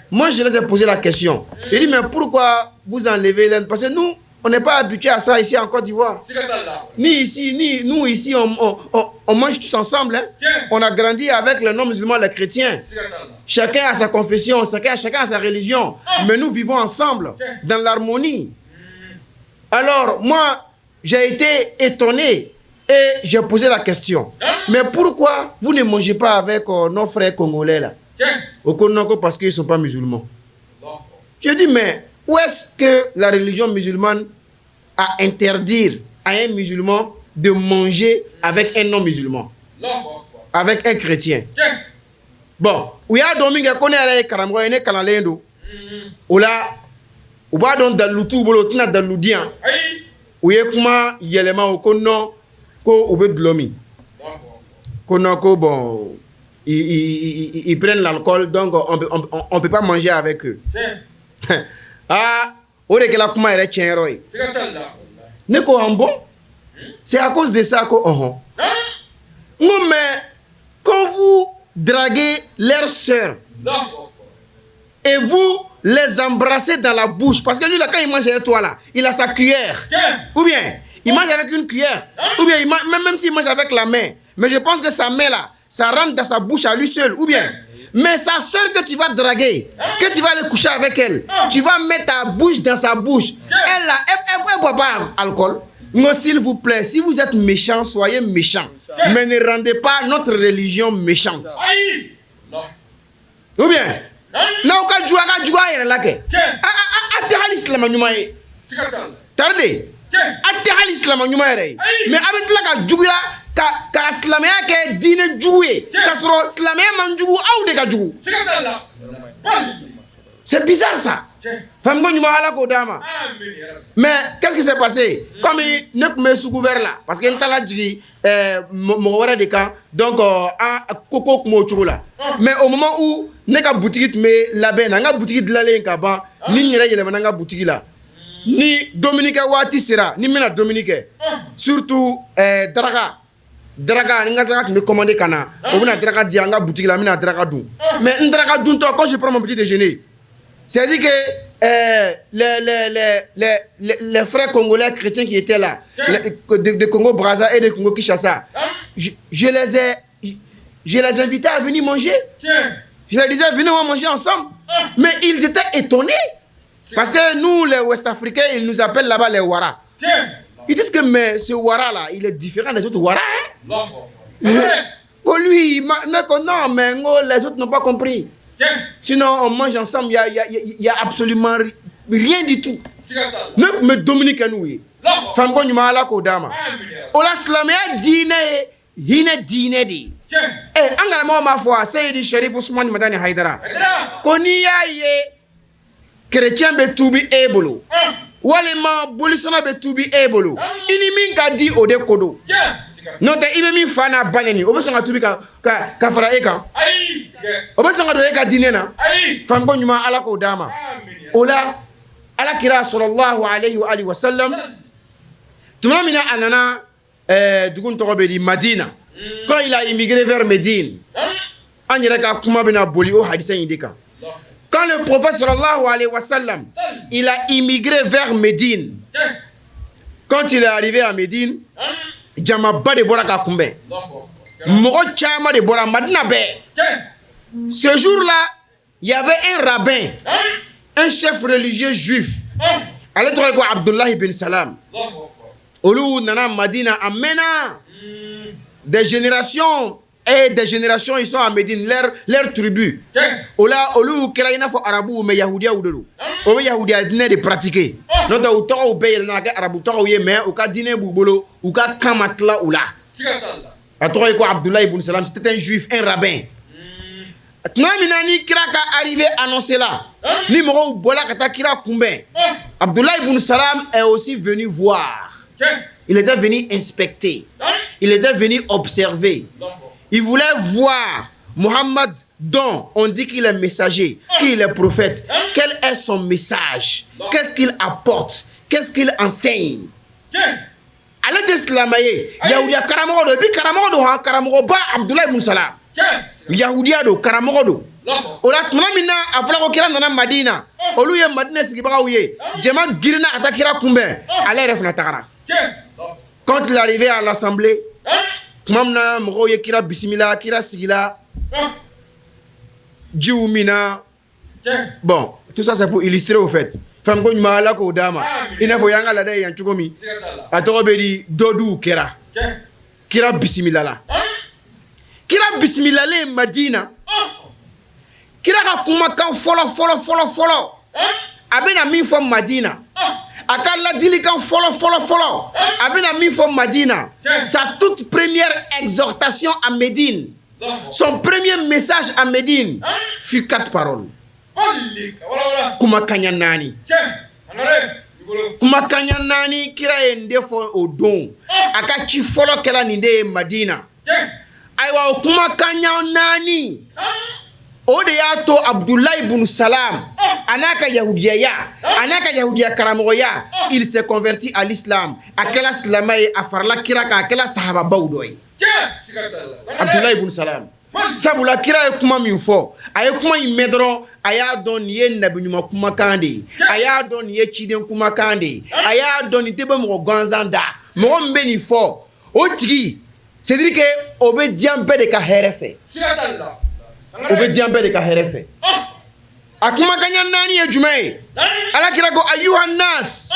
Moi, je les ai posé la question. J'ai dit, mais pourquoi vous enlevez l'Inde? Parce que nous, on n'est pas habitués à ça ici en Côte d'Ivoire. Ni ici, ni nous ici, on mange tous ensemble. Hein. On a grandi avec les non-musulmans, les chrétiens. Chacun a sa confession, chacun a sa religion. Mais nous vivons ensemble, dans l'harmonie. Alors, moi, j'ai été étonné et j'ai posé la question. Mais pourquoi vous ne mangez pas avec nos frères congolais là? Au Congo, parce qu'ils ne sont pas musulmans. Je dis, mais où est-ce que la religion musulmane a interdit à un musulman de manger avec un non-musulman, avec un chrétien? Bon, u y'a dɔn min kɛ ko ne yɛrɛ ye karamɔgɔ ye, ne kalanlen don o la, u b'a dɔn dalilu t'u bolo, u tɛna dalilu di yan. U ye kuma yɛlɛma o ko non, ko u bɛ dɔlɔ min, ko non, ko bon, ils prennent l'alcool, donc on peut pas manger avec eux. Ah, o de kɛra kuma yɛrɛ tiɲɛ yɔrɔ ye. Ne ko, en bon, c'est à cause de ça? Ko ɔhɔn. N ko, mais quand vous draguez leurs sœurs et vous les embrassez dans la bouche, parce que lui là, quand il mange avec toi là, il a sa cuillère, ou bien il mange avec une cuillère, ou bien il mange, même s'il mange avec la main, mais je pense que sa main là, ça rentre dans sa bouche à lui seul, ou bien. Mais sa soeur que tu vas draguer, que tu vas aller coucher avec elle, tu vas mettre ta bouche dans sa bouche. Elle là, elle boit pas alcool. Non, s'il vous plaît, si vous êtes méchant, soyez méchant. Mais ne rendez pas notre religion méchante. Ou bien, n'aw ka juguya ka juguya yɛrɛ la kɛ. A tɛ hali silamɛ ɲuman ye. Tari de, a tɛ hali silamɛ ɲuman yɛrɛ ye. Mais a bɛ tila ka juguya ka silamɛya kɛ diinɛ jugu ye. K'a sɔrɔ silamɛya man jugu, aw de ka jugu. C'est bizarre ça. Faamuko ɲuman, Ala k'o d'a ma. Mais qu'est-ce qui s'est passé? Comme ne tun bɛ sugu wɛrɛ la, parce que n taara jigin mɔgɔ wɛrɛ de kan, donc an ko tun b'o cogo la. Mais au moment où ne ka boutique tun bɛ labɛn na, n ka boutique dilanlen ka ban, ni n yɛrɛ yɛlɛmana n ka boutique la, ni dumuni kɛ waati sera, ni n bɛna dumuni kɛ, surtout daraka, daraka, ni n ka daraka tun bɛ commander ka na, o bɛna daraka di yan n ka boutique la, n bɛna daraka dun. Mais n daraka duntɔ, quand je prends mon petit déjeuner, c'est-à-dire que les frères congolais chrétiens qui étaient là, de Congo Brazza et de Congo Kinshasa, je les invitais à venir manger. Je leur disais, venez, on va manger ensemble. Mais ils étaient étonnés. Parce que nous, les Ouest-Africains, ils nous appellent là-bas les Wara. Ils disent que mais ce Wara-là, il est différent des autres Wara. Hein? Oh, lui, non, mais les autres n'ont pas compris. Sinon, on mange ensemble, il n'y a, y a, y a absolument rien du tout. Ne tun bɛ dumuni kɛ n'u ye. Fanko ɲuman, Ala k'o d'a ma. O la, silamɛya diinɛ ye hinɛ diinɛ de ye. Ɛ, an karamɔgɔ m'a fɔ a Seyidi Sherif Usumani Madani Hayidara ko n'i y'a ye Chrétien bɛ tuubi e bolo, walima bolisɔnna bɛ tuubi e bolo, i ni min ka di, o de ko don. N'o tɛ, i bɛ min fa n'a ba neni, o bɛ sɔn ka tuubi ka fara e kan? O bɛ sɔn ka don e ka diinɛ na? Fanko ɲuman, Ala k'o d'a ma. O la, Ala kira sallallahu alayhi wa alihi wa sallam, tuma min na a nana dugu tɔgɔ bɛ di, Madina, quand il a immigré vers Médine, an yɛrɛ ka kuma bɛna boli o hadisa in de kan. Quand le prophète sallallahu alayhi wa sallam, il a immigré vers Médine, quand il est arrivé à Médine, jamaba de bɔra ka kunbɛn, mɔgɔ caman de bɔra Madina bɛɛ. Ce jour-là, il y avait un rabbin, un chef religieux juif, ale tɔgɔ ye ko Abdullahi bin Salam. Olu nana Madina a mɛnna, des générations et des générations, ils sont à Médine, leur tribu. O la, olu kɛra i n'a fɔ arabuw, mais yahudiyaw de don. O bɛ yahudiya diinɛ de pratiquer. N'o tɛ, u tɔgɔw bɛɛ yɛlɛnna ka kɛ arabu tɔgɔw ye, mais u ka diinɛ b'u bolo, u ka kan ma tila u la. A tɔgɔ ye ko Abdoulaye ibn Salam. C'était un juif, un rabbin. Tuma min na ni kira ka arrivée annoncé la, ni mɔgɔw bɔra ka taa kira kunbɛn, Abdoulaye ibn Salam est aussi venu voir. Il était venu inspecter, il était venu observer. Il voulait voir Mohammed, dont on dit qu'il est messager, qu'il est prophète. Quel est son message? Qu'est-ce qu'il apporte? Qu'est-ce qu'il enseigne? Ale tɛ silamɛ ye, yahudiya karamɔgɔ don. Et puis karamɔgɔ don han, karamɔgɔba Abdoulaye ibn Salam, yahudiya don, karamɔgɔ don. O la, tuma min na a fɔra ko kira nana Madina, olu ye Madina sigibagaw ye, jama girinna ka taa kira kunbɛn, ale yɛrɛ fana tagara. Quand il est arrivé à l'assemblée, tuma min na mɔgɔw ye kira bisimila, kira sigila, jiw minna. Bon, tout ça, c'est pour illustrer au fait. Fɛn ko ɲuman, Ala k'o d'a ma. I n'a fɔ y'an ka laada ye yan cogo min, a tɔgɔ bɛ di, dɔduw kɛra, kira bisimila la. Kira bisimilalen Madina, kira ka kumakan fɔlɔ fɔlɔ fɔlɔ fɔlɔ, a bɛna min fɔ Madina, a ka ladilikan fɔlɔ fɔlɔ fɔlɔ, a bɛna min fɔ Madina, sa toute première exhortation à Médine, son premier message à Médine fut quatre paroles. Kumakanya naani, kumakanya naani, kira ye nin de fɔ o don. A ka ci fɔlɔ kɛla nin de ye Madina. Ayiwa, o kumakanya naani o de y'a to Abdoulaye ibn Salam, a n'a ka yahudiyaya, a n'a ka yahudiya karamɔgɔya, il s'est converti à l'islam. A kɛla silamɛ ye, a farala kira kan, a kɛla sahababaw dɔ ye, Abdoulaye ibn Salam. Sabula kira ye kuma min fɔ, a ye kuma in mɛn dɔrɔn, a y'a dɔn nin ye nabi ɲuman kumakan de ye, a y'a dɔn nin ye ciden kumakan de ye, a y'a dɔn nin tɛ bɛ mɔgɔ gansan da. Mɔgɔ min bɛ nin fɔ, o tigi, c'est à dire que o bɛ diɲɛ bɛɛ de ka hɛrɛ fɛ, o bɛ diɲɛ bɛɛ de ka hɛrɛ fɛ. A kumakanya naani ye jumɛn ye? Ala kira ko: ayuha nas,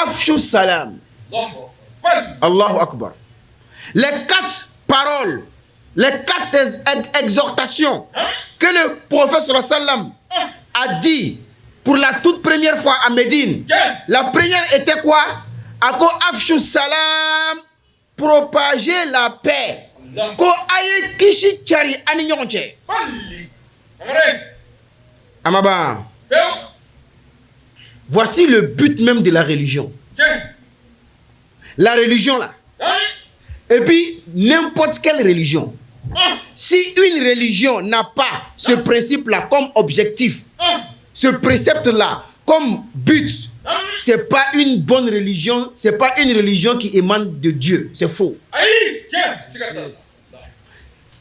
afshu salam. Allahu akbar. Les quatre paroles, les quatre exhortations que le prophète sallam a dit pour la toute première fois à Médine. La première était quoi? A ko afshu salam, propager la paix. Ko a ye kisi cari an ni ɲɔgɔn cɛ. A ma ban. Voici le but même de la religion. La religion là. Et puis, n'importe quelle religion. Si une religion n'a pas ce principe-là comme objectif, ce précepte-là comme but, c'est pas une bonne religion, c'est pas une religion qui émane de Dieu, c'est faux.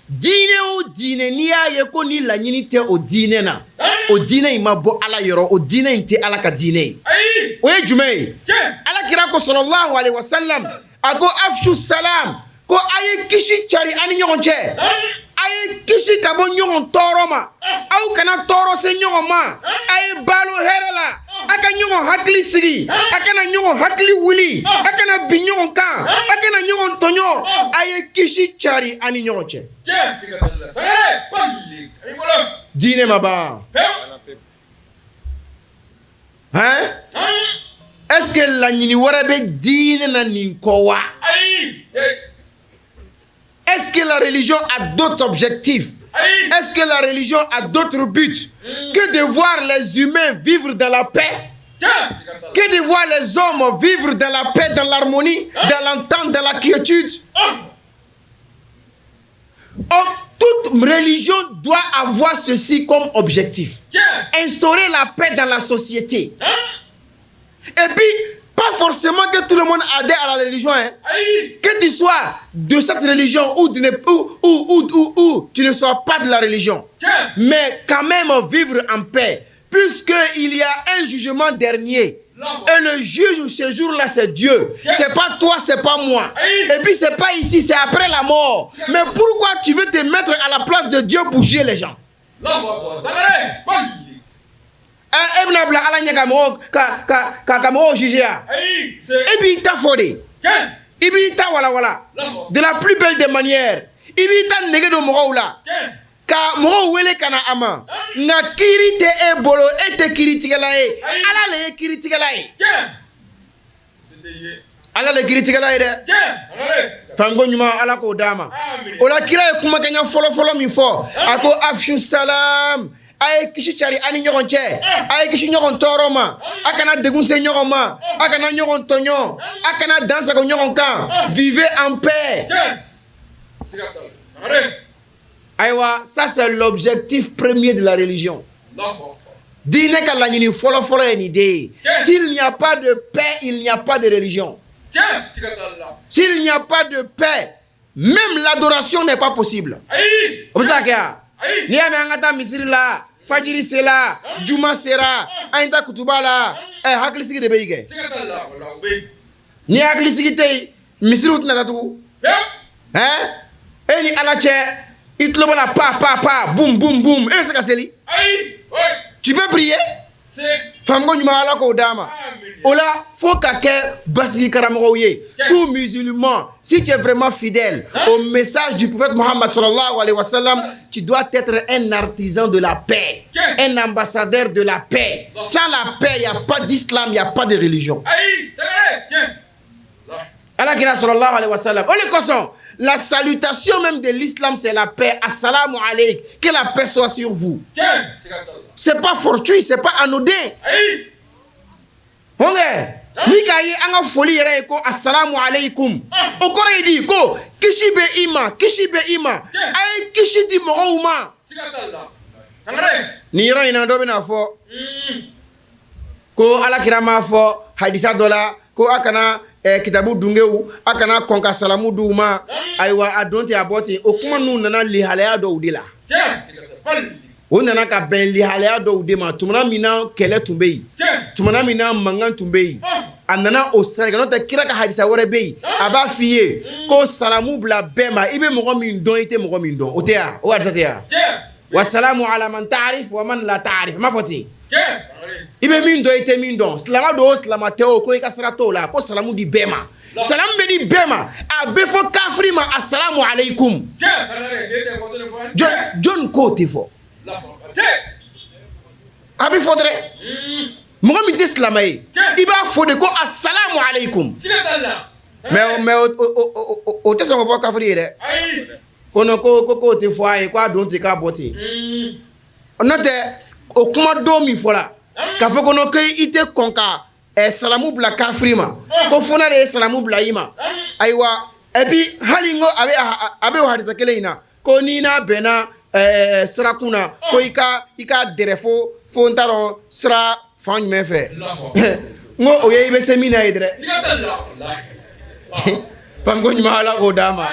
Diinɛ o diinɛ, n'i y'a ye ko ni laɲini tɛ o diinɛ na, o diinɛ in ma bɔ Ala yɔrɔ, o diinɛ in tɛ Ala ka diinɛ ye. O ye jumɛn ye? Ala kira ko sallallahu alaihi wasallam, a ko afshu salam, ko a ye kisi cari an ni ɲɔgɔn cɛ, a ye kisi ka bɔ ɲɔgɔn tɔɔrɔ ma, aw kana tɔɔrɔ se ɲɔgɔn ma, a ye balo hɛrɛ la, a ka ɲɔgɔn hakili sigi, a kana ɲɔgɔn hakili wuli, a kana bin ɲɔgɔn kan, a kana ɲɔgɔn tɔɲɔ, a ye kisi cari an ni ɲɔgɔn cɛ. Diinɛ ma ban hein? Est-ce que laɲini wɛrɛ bɛ diinɛ na nin kɔ wa? Est-ce que la religion a d'autres objectifs? Est-ce que la religion a d'autres buts que de voir les humains vivre dans la paix? Que de voir les hommes vivre dans la paix, dans l'harmonie, dans l'entente, dans la quiétude? Or, toute religion doit avoir ceci comme objectif. Instaurer la paix dans la société. Et puis, pas forcément que tout le monde adhère à la religion. Hein. Que tu sois de cette religion ou, ou tu ne sois pas de la religion. Mais quand même vivre en paix. Puisqu'il y a un jugement dernier. Et le juge ce jour-là, c'est Dieu. C'est pas toi, c'est pas moi. Et puis c'est pas ici, c'est après la mort. Mais pourquoi tu veux te mettre à la place de Dieu pour juger les gens? E bɛna bila Ala ɲɛ ka mɔgɔw ka mɔgɔw juger wa? E b'i ta fɔ de, i b'i ta walawala de la plus belle des manières, i b'i ta nege don mɔgɔw la ka mɔgɔw wele ka na a ma, nka kiiri tɛ e bolo, e tɛ kiiritigɛla ye, Ala le ye kiiritigɛla ye, Ala le ye kiiritigɛla ye dɛ. Fanko ɲuman, Ala k'o d'a ma. O la, kira ye kumakɛɲɛ fɔlɔfɔlɔ min fɔ, a ko: afshu salam, a ye kisi cari a ni ɲɔgɔn cɛ, a ye kisi ɲɔgɔn tɔɔrɔ ma, a kana degun se ɲɔgɔn ma, a kana ɲɔgɔn tɔɲɔ, a kana dan sago ɲɔgɔn kan, vivez en paix. Ayiwa, ça c'est l'objectif premier de la religion. Diinɛ ka laɲini fɔlɔfɔlɔ ye nin de ye. S'il n'y a pas de paix, il n'y a pas de religion. S'il n'y a pas de paix, même l'adoration n'est pas possible. O bɛ se ka kɛ wa? N'i y'a mɛn an ka taa misiri la, fajiri sera, juma sera, an ye taa kutuba la, ɛ, hakilisigi de bɛ yen kɛ. Ni hakilisigi tɛ yen, misiriw tɛna datugu. Ɛn, e ni Ala cɛ, i tulo b'a la pa pa pa, bum bum bum, e bɛ se ka seli? Tu peux prier? Faamuko ɲuman, Ala k'o d'a ma. O la, fo ka kɛ basigi karamɔgɔw ye. Tout musulman, si tu es vraiment fidèle au message du prophète Mohammed sallallahu alayhi wa sallam, tu dois être un artisan de la paix, un ambassadeur de la paix. Sans la paix, il n'y a pas d'islam, il n'y a pas de religion. Ala kira sallallahu alayhi wa sallam, o de kosɔn, la salutation même de l'islam, c'est la paix. Assalamu alaykum, que la paix soit sur vous. C'est pas fortuit, c'est pas anodin. Hɔnkɛ ni k'a ye, an ka foli yɛrɛ ye ko assalamu alaykum, o kɔrɔ ye di? Ko kisi bɛ i ma, kisi bɛ i ma, a ye kisi di mɔgɔw ma. Nin yɔrɔ in na, dɔ bɛna fɔ ko Ala kira m'a fɔ hadisa dɔ la ko a kana kitabu dungew, a kana kɔn ka salamu d'u ma. Ayiwa, a don ten, a bɔ ten, o kuma ninnu nana lihalaya dɔw de la. O nana ka bɛn lihalaya dɔw de ma, tumana min na kɛlɛ tun bɛ yen, tumana min na mankan tun bɛ yen, a nana o sira kan. N'o tɛ, kira ka hadisa wɛrɛ bɛ yen, a b'a f'i ye ko salamu bila bɛɛ ma, i bɛ mɔgɔ min dɔn, i tɛ mɔgɔ min dɔn. O tɛ yan, o hadisa tɛ yan? Wa salamu ala man ta'arif wa man la ta'arif, n m'a fɔ ten. I bɛ min dɔn, i tɛ min dɔn, silamɛ don o, silamɛ tɛ o, ko i ka sira t'o la, ko salamu di bɛɛ ma. Salamu bɛ di bɛɛ ma, a bɛ fɔ kafiri ma asalamu aleykum. Jɔn k'o tɛ fɔ? A bɛ fɔ dɛ. Mɔgɔ min tɛ silamɛ ye, i b'a fɔ de ko asalamu aleykum. Mais o tɛ sɔn ka fɔ kafiri ye dɛ. Ko non, ko k'o tɛ fɔ a ye, ko a don ten, k'a bɔ ten. N'o tɛ, o kuma don min fɔra k'a fɔ ko non, ko i tɛ kɔn ka salamu bila kafiri ma, ko fo n'ale ye salamu bila i ma. Ayiwa, et puis hali n ko a bɛ o hadisa kelen in na ko n'i n'a bɛnna sirakun na, ko i ka dɛrɛ fo n t'a dɔn sira fan jumɛn fɛ. N ko o ye i bɛ se min na ye dɛ. Faamuko ɲuman, Ala k'o d'a ma.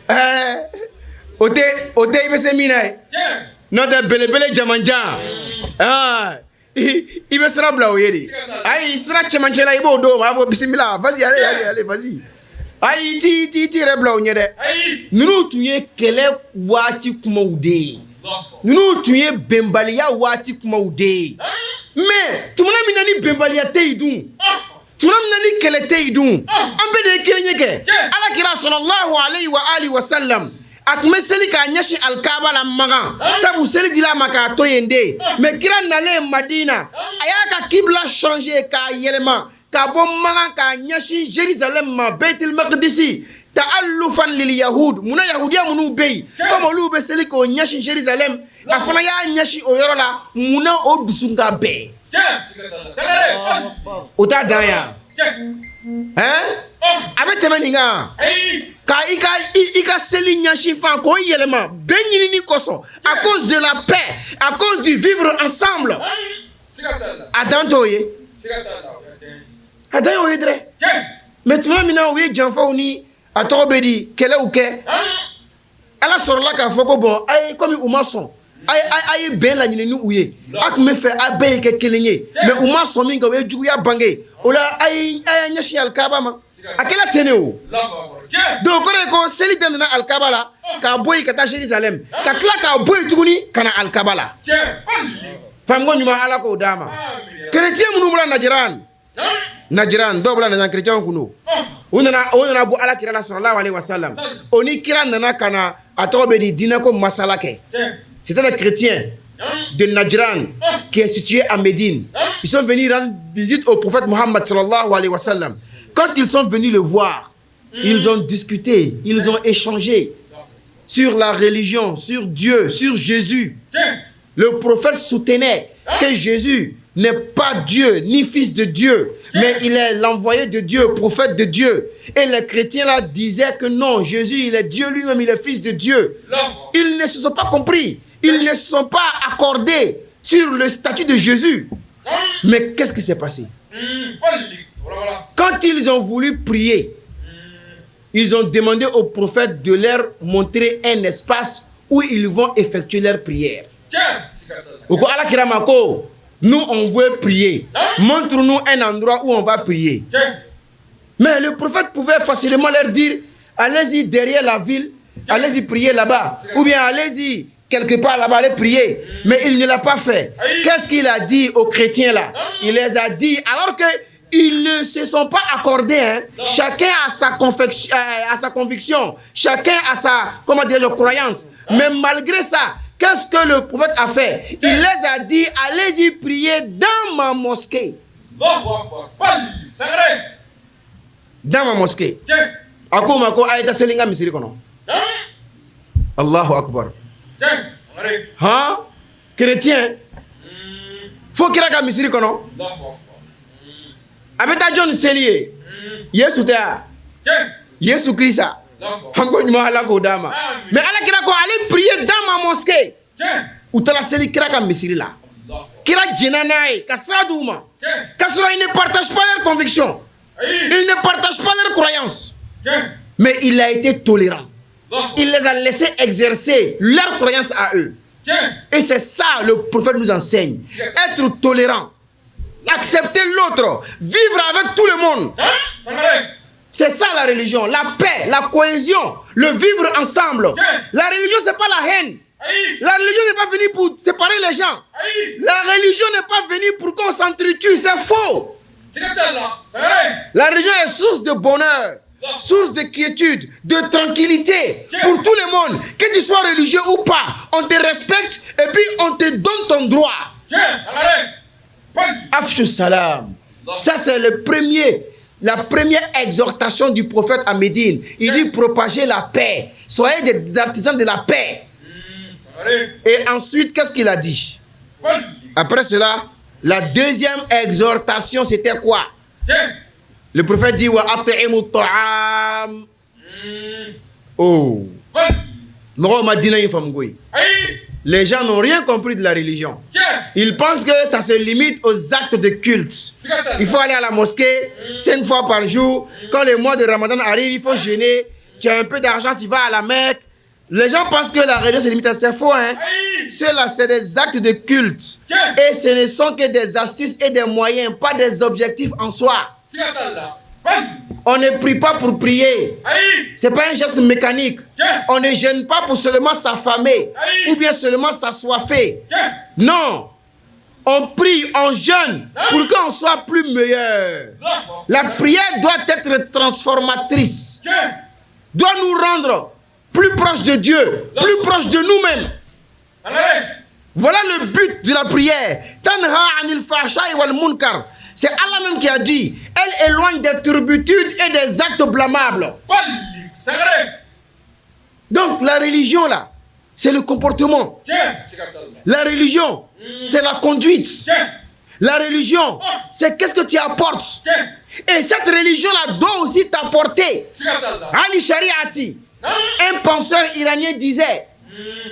Ɛɛ, o tɛ i bɛ se min na ye. N'o tɛ, belebele jamanjan, aa, i bɛ sira bila o ye de. Ayi, sira cɛmancɛ la, i b'o d'o ma, a b'a fɔ bisimila, vas-y, allez, allez, allez, vas-y. Ayi, i t'i yɛrɛ bila o ɲɛ dɛ. Ninnu tun ye kɛlɛ waati kumaw de ye, ninnu tun ye bɛnbaliya waati kumaw de ye. Mais tumana min na ni bɛnbaliya tɛ yen dun, tuma min na ni kɛlɛ tɛ yen dun, an bɛɛ de ye kelen ye kɛ. Ala kira sallallahu alayhi wa alihi wa sallam, a tun bɛ seli k'a ɲɛsin alikaba la Magan, sabu seli dila a ma k'a to yen de. Mais kira nalen Madina, a y'a ka kibla changer, k'a yɛlɛma ka bɔ Magan k'a ɲɛsin Jérusalem ma, Baitul Maqdisi. Ta'allufan lil yahud, munna yahudiya minnu bɛ yen, comme olu bɛ seli k'o ɲɛsin Jérusalem, a fana y'a ɲɛsin o yɔrɔ la, munna o dusu ka bɛn? O t'a dan yan, hein? A bɛ tɛmɛ nin kan ka i ka seli ɲɛsin fan k'o yɛlɛma bɛn ɲinini kosɔn, à cause de la paix, à cause du vivre ensemble. A dan t'o ye, a dan y'o ye dɛrɛ. Mais tuma min na u ye janfaw ni a tɔgɔ bɛ di kɛlɛw kɛ, Ala sɔrɔla k'a fɔ ko bon, a ye komi u ma sɔn, a ye bɛn laɲini ni u ye. A tun bɛ fɛ a bɛɛ ye kɛ kelen ye, mais u ma sɔn min kɛ, u ye juguya bange. O la, a ye ɲɛsin alikaba ma. A kɛla ten de. O donc o kɔrɔ ye ko seli daminɛna alikaba la, k'a bɔ yen ka taa Jérusalem, ka tila k'a bɔ yen tuguni ka na alikaba la. Faamuko ɲuman, Ala k'o d'a ma. Chrétien minnu bɔra Najiran, Najiran dɔw bɔra Najiran, chrétien kun don. U nana bɔ Ala kira la sallallahu alaihi wasallam. O ni kira nana ka na a tɔgɔ bɛ di diinɛ ko masala kɛ. C'était les chrétiens de Najran qui est situé à Médine. Ils sont venus rendre visite au prophète Mohammed sallallahu alayhi wa sallam. Quand ils sont venus le voir, ils ont discuté, ils ont échangé sur la religion, sur Dieu, sur Jésus. Le prophète soutenait que Jésus n'est pas Dieu, ni fils de Dieu, mais il est l'envoyé de Dieu, prophète de Dieu. Et les chrétiens là disaient que non, Jésus, il est Dieu lui-même, il est fils de Dieu. Ils ne se sont pas compris. Ils ne se sont pas accordés sur le statut de Jésus. Mais qu'est-ce qui s'est passé? Quand ils ont voulu prier, ils ont demandé au prophète de leur montrer un espace où ils vont effectuer leur prière. Nous, on veut prier. Montre-nous un endroit où on va prier. Mais le prophète pouvait facilement leur dire, allez-y derrière la ville, allez-y prier là-bas. Ou bien allez-y quelque part là-bas, allez prier. Mais il ne l'a pas fait. Qu'est-ce qu'il a dit aux chrétiens là? Il les a dit, alors que ils ne se sont pas accordés. Hein. Chacun a sa, a sa conviction, chacun a sa, comment dirais-je, croyance. Mais malgré ça, qu'est-ce que le prophète a fait? Il les a dit, allez-y prier dans ma mosquée. Dans ma mosquée. A ko ma ko a ye taa seli n ka misiri kɔnɔ. Allahu akbar. Han, chrétien fo kira ka misiri kɔnɔ, a bɛ taa jɔnni seli ye? Yesu tɛ wa? Yesu Kirisa. Fanko ɲuman, Ala k'o d'a ma. Mais Ala kira ko allez prier dans ma mosquée. U taara seli kira ka misiri la. Kira jɛnna n'a ye ka sira d'u ma, k'a sɔrɔ ils ne partagent pas leur conviction, ils ne partagent pas leur croyance, mais il a été tolérant. Il les a laissés exercer leur croyance à eux. Et c'est ça le prophète nous enseigne: être tolérant, accepter l'autre, vivre avec tout le monde. C'est ça la religion, la paix, la cohésion, le vivre ensemble. La religion, c'est pas la haine. La religion n'est pas venue pour séparer les gens. La religion n'est pas venue pour qu'on s'entretue, c'est faux. La religion est source de bonheur, source de quiétude, de tranquillité pour tout le monde. Que tu sois religieux ou pas, on te respecte et puis on te donne ton droit. Afshu salam. Ça, c'est le premier, la première exhortation du prophète à Médine. Il dit propager la paix. Soyez des artisans de la paix. Et ensuite, qu'est-ce qu'il a dit? Après cela, la deuxième exhortation, c'était quoi? Le prophète dit Wa ta'am. Oh. Les gens n'ont rien compris de la religion. Ils pensent que ça se limite aux actes de culte. Il faut aller à la mosquée cinq fois par jour. Quand le mois de Ramadan arrive, il faut jeûner. Tu as un peu d'argent, tu vas à la Mecque. Les gens pensent que la religion se limite à ça. C'est faux, hein? Cela, c'est des actes de culte. Et ce ne sont que des astuces et des moyens, pas des objectifs en soi. On ne prie pas pour prier. Ce n'est pas un geste mécanique. On ne jeûne pas pour seulement s'affamer ou bien seulement s'assoiffer. Non. On prie, on jeûne pour qu'on soit plus meilleur. La prière doit être transformatrice. Doit nous rendre plus proches de Dieu, plus proches de nous-mêmes. Voilà le but de la prière. Tanha anil wal munkar. C'est Allah même qui a dit, elle éloigne des turpitudes et des actes blâmables. Donc la religion là, c'est le comportement. La religion, c'est la conduite. La religion, c'est qu'est-ce que tu apportes. Et cette religion-là doit aussi t'apporter. Ali Shariati, un penseur iranien disait,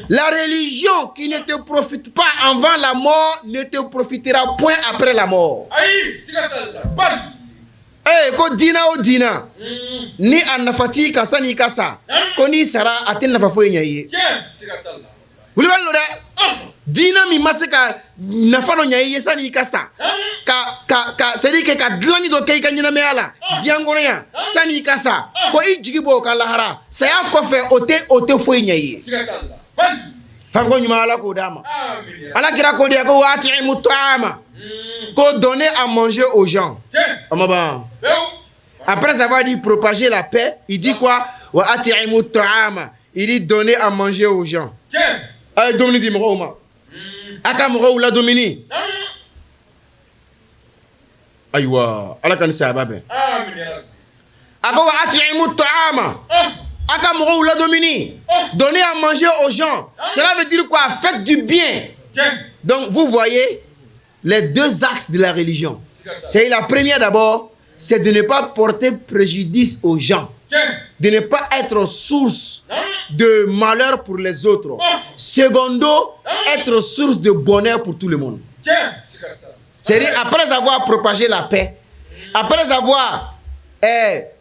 la religion qui ne te profite pas avant la mort ne te profitera point après la mort. Eh, ko dina o dina ni a nafa t'i kan sani i ka sa, ko n'i sara a tɛ nafa foyi ɲɛ i ye. Wulibali don dɛ. Diina min ma se ka nafa dɔ ɲɛ i ye sani i ka sa, ka c'est à dire que ka dilanni dɔ kɛ i ka ɲɛnamaya la diɲɛ kɔnɔ yan sani i ka sa, ko i jigi b'o kan lahara, saya kɔfɛ o tɛ foyi ɲɛ i ye. Fanko ɲuman, Ala k'o d'a ma. Ala kira ko de ko وأطعموا الطعام, ko donner à manger aux gens. O ma ban. Après avoir dit propager la paix, il dit quoi? وأطعموا الطعام. Il dit donner à manger aux gens. A ye dumuni di mɔgɔw ma, a ka mɔgɔw ladumuni. Ayiwa, Ala ka ni sayaba bɛn. A ko وأطعموا الطعام, a ka mɔgɔw ladumuni. Donner à manger aux gens, cela veut dire quoi? Faites du bien. Donc vous voyez les deux axes de la religion. C'est la première d'abord, c'est de ne pas porter préjudice aux gens, de ne pas être source de malheur pour les autres. Secondo, être source de bonheur pour tout le monde. C'est-à-dire, après avoir propagé la paix, après avoir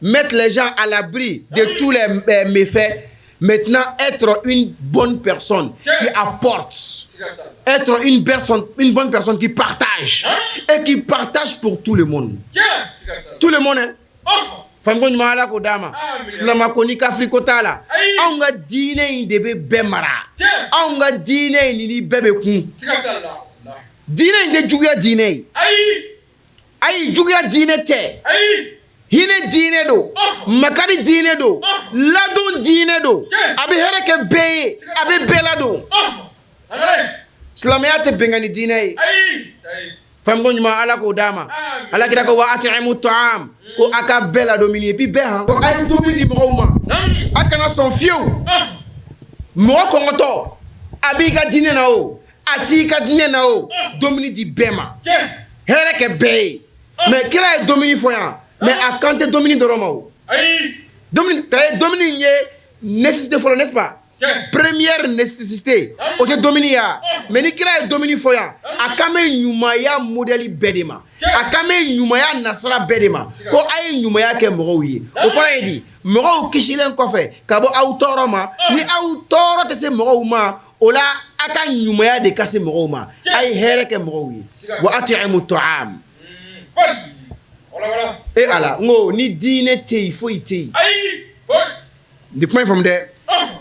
mettre les gens à l'abri de tous les méfaits, maintenant être une bonne personne qui apporte, être une bonne personne qui partage et qui partage pour tout le monde. Tout le monde, hein? Fanko ɲuman, Ala k'o d'a ma. Silama ko ni kafiri ko t'a la. Anw ka diinɛ in de bɛ bɛɛ mara. Anw ka diinɛ in ni bɛɛ bɛ kun. Diinɛ in tɛ juguya diinɛ ye. Ayi, juguya diinɛ tɛ. Hinɛ diinɛ don, makari diinɛ don, ladon diinɛ don. A bɛ hɛrɛ kɛ bɛɛ ye, a bɛ bɛɛ ladon. Silamɛya tɛ bɛnkanni diinɛ ye. Fanko ɲuman, Ala k'o d'a ma. Ala kira ko وأطعموا الطعام, ko a ka bɛɛ ladon, et puis bɛɛ han, ko a ye dumuni di mɔgɔw ma. A kana sɔn fiyewu mɔgɔ kɔngɔtɔ, a b'i ka diinɛ na o, a t'i ka diinɛ na o, dumuni di bɛɛ ma, hɛrɛ kɛ bɛɛ ye. Mais kira ye dumuni fɔ yan, mais a kan tɛ dumuni dɔrɔn ma o. Dumuni, dumuni ye nécessité fɔlɔ, n'est-ce pas? Première nécessité, o tɛ dumuni ya. Mais ni kira ye dumuni fɔ yan, a kan bɛ ɲumanya modèle bɛɛ de ma, a kan bɛ ɲumanya nasira bɛɛ de ma, ko a ye ɲumanya kɛ mɔgɔw ye. O kɔrɔ ye di? Mɔgɔw kisilen kɔfɛ ka bɔ aw tɔɔrɔ ma, ni aw tɔɔrɔ tɛ se mɔgɔw ma, o la a ka ɲumanya de ka se mɔgɔw ma, a ye hɛrɛ kɛ mɔgɔw ye. وأطعموا الطعام. E Ala, n ko ni diinɛ tɛ yen, foyi tɛ yen. Nin kuma in faamu dɛ.